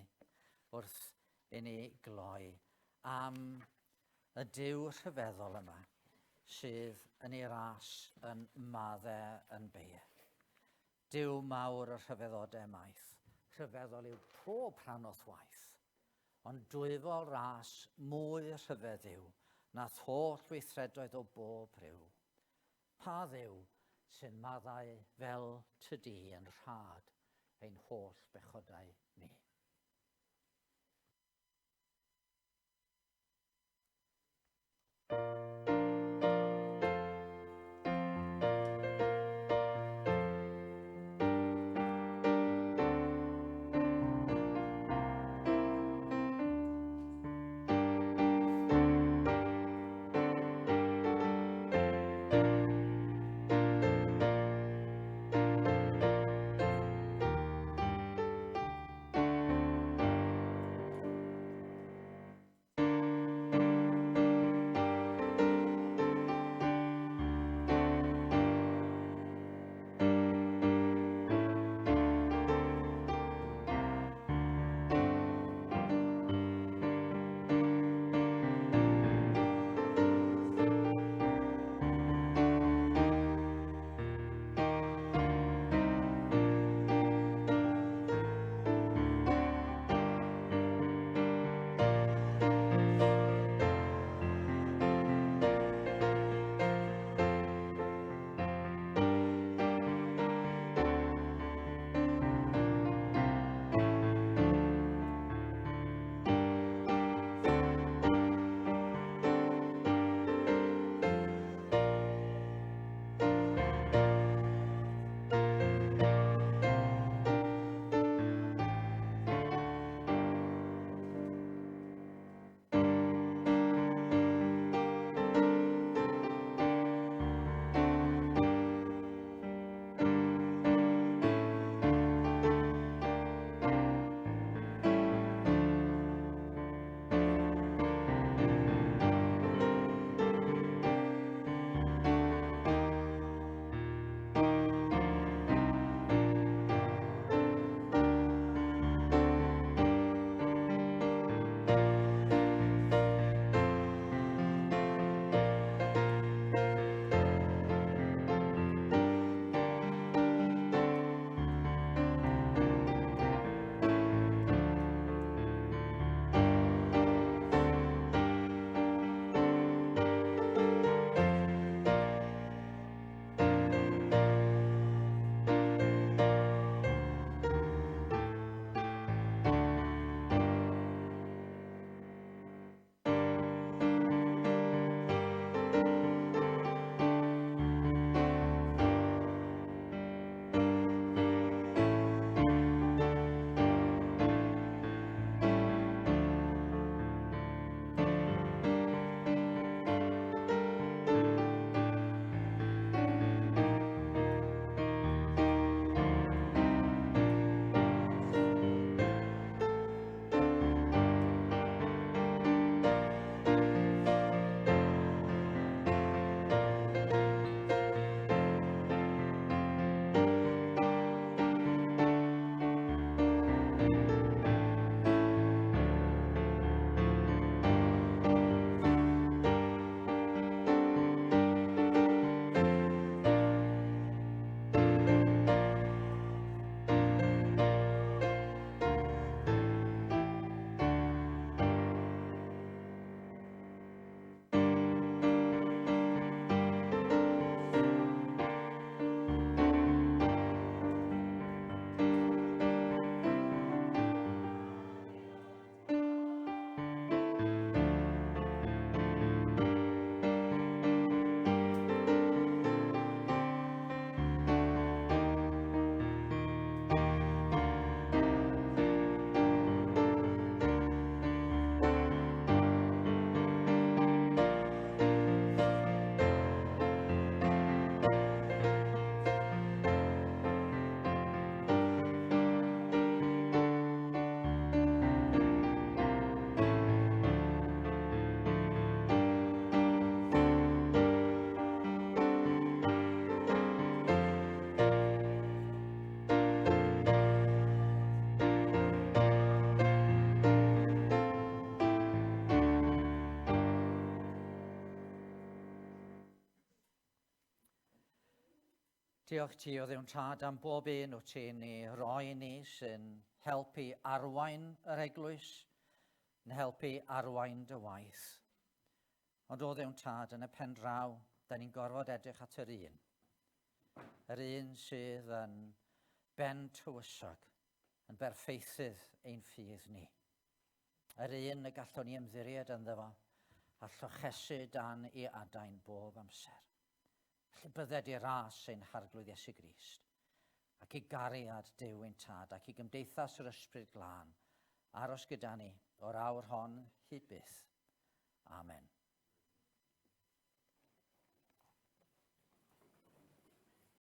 [SPEAKER 1] wrth i ni gloi am y Duw rhyfeddol yma sydd yn ei ras yn madde yn beie. Duw mawr y rhyfeddodau maith, rhyfeddol yw pob rhan o'th waith, ond dwyfol ras mwy rhyfedd yw nath holl weithredoedd o bob rhyw. Pa Dduw sy'n maddau fel ty di yn rhad ein holl bechodau ni? Diolch ti o Dduw'n Tad am bob un wyt ti'n ni roi ni sy'n helpu arwain yr eglwys, yn helpu arwain dy waith. Ond o Dduw'n Tad, yn y pen draw, da ni'n gorfod edrych at yr un. Yr un sydd yn ben tywysog, yn berffeithydd ein ffydd ni. Yr un y gallwn ni ymddiried ynddo fo, a llochesu dan ei adain bob amser. Felly bydded i ras ein Harglwydd Iesu Grist, ac i gariad Duw ein Tad, ac i gymdeithas yr Ysbryd Glân, aros gyda ni o'r awr hon hyd byth. Amen.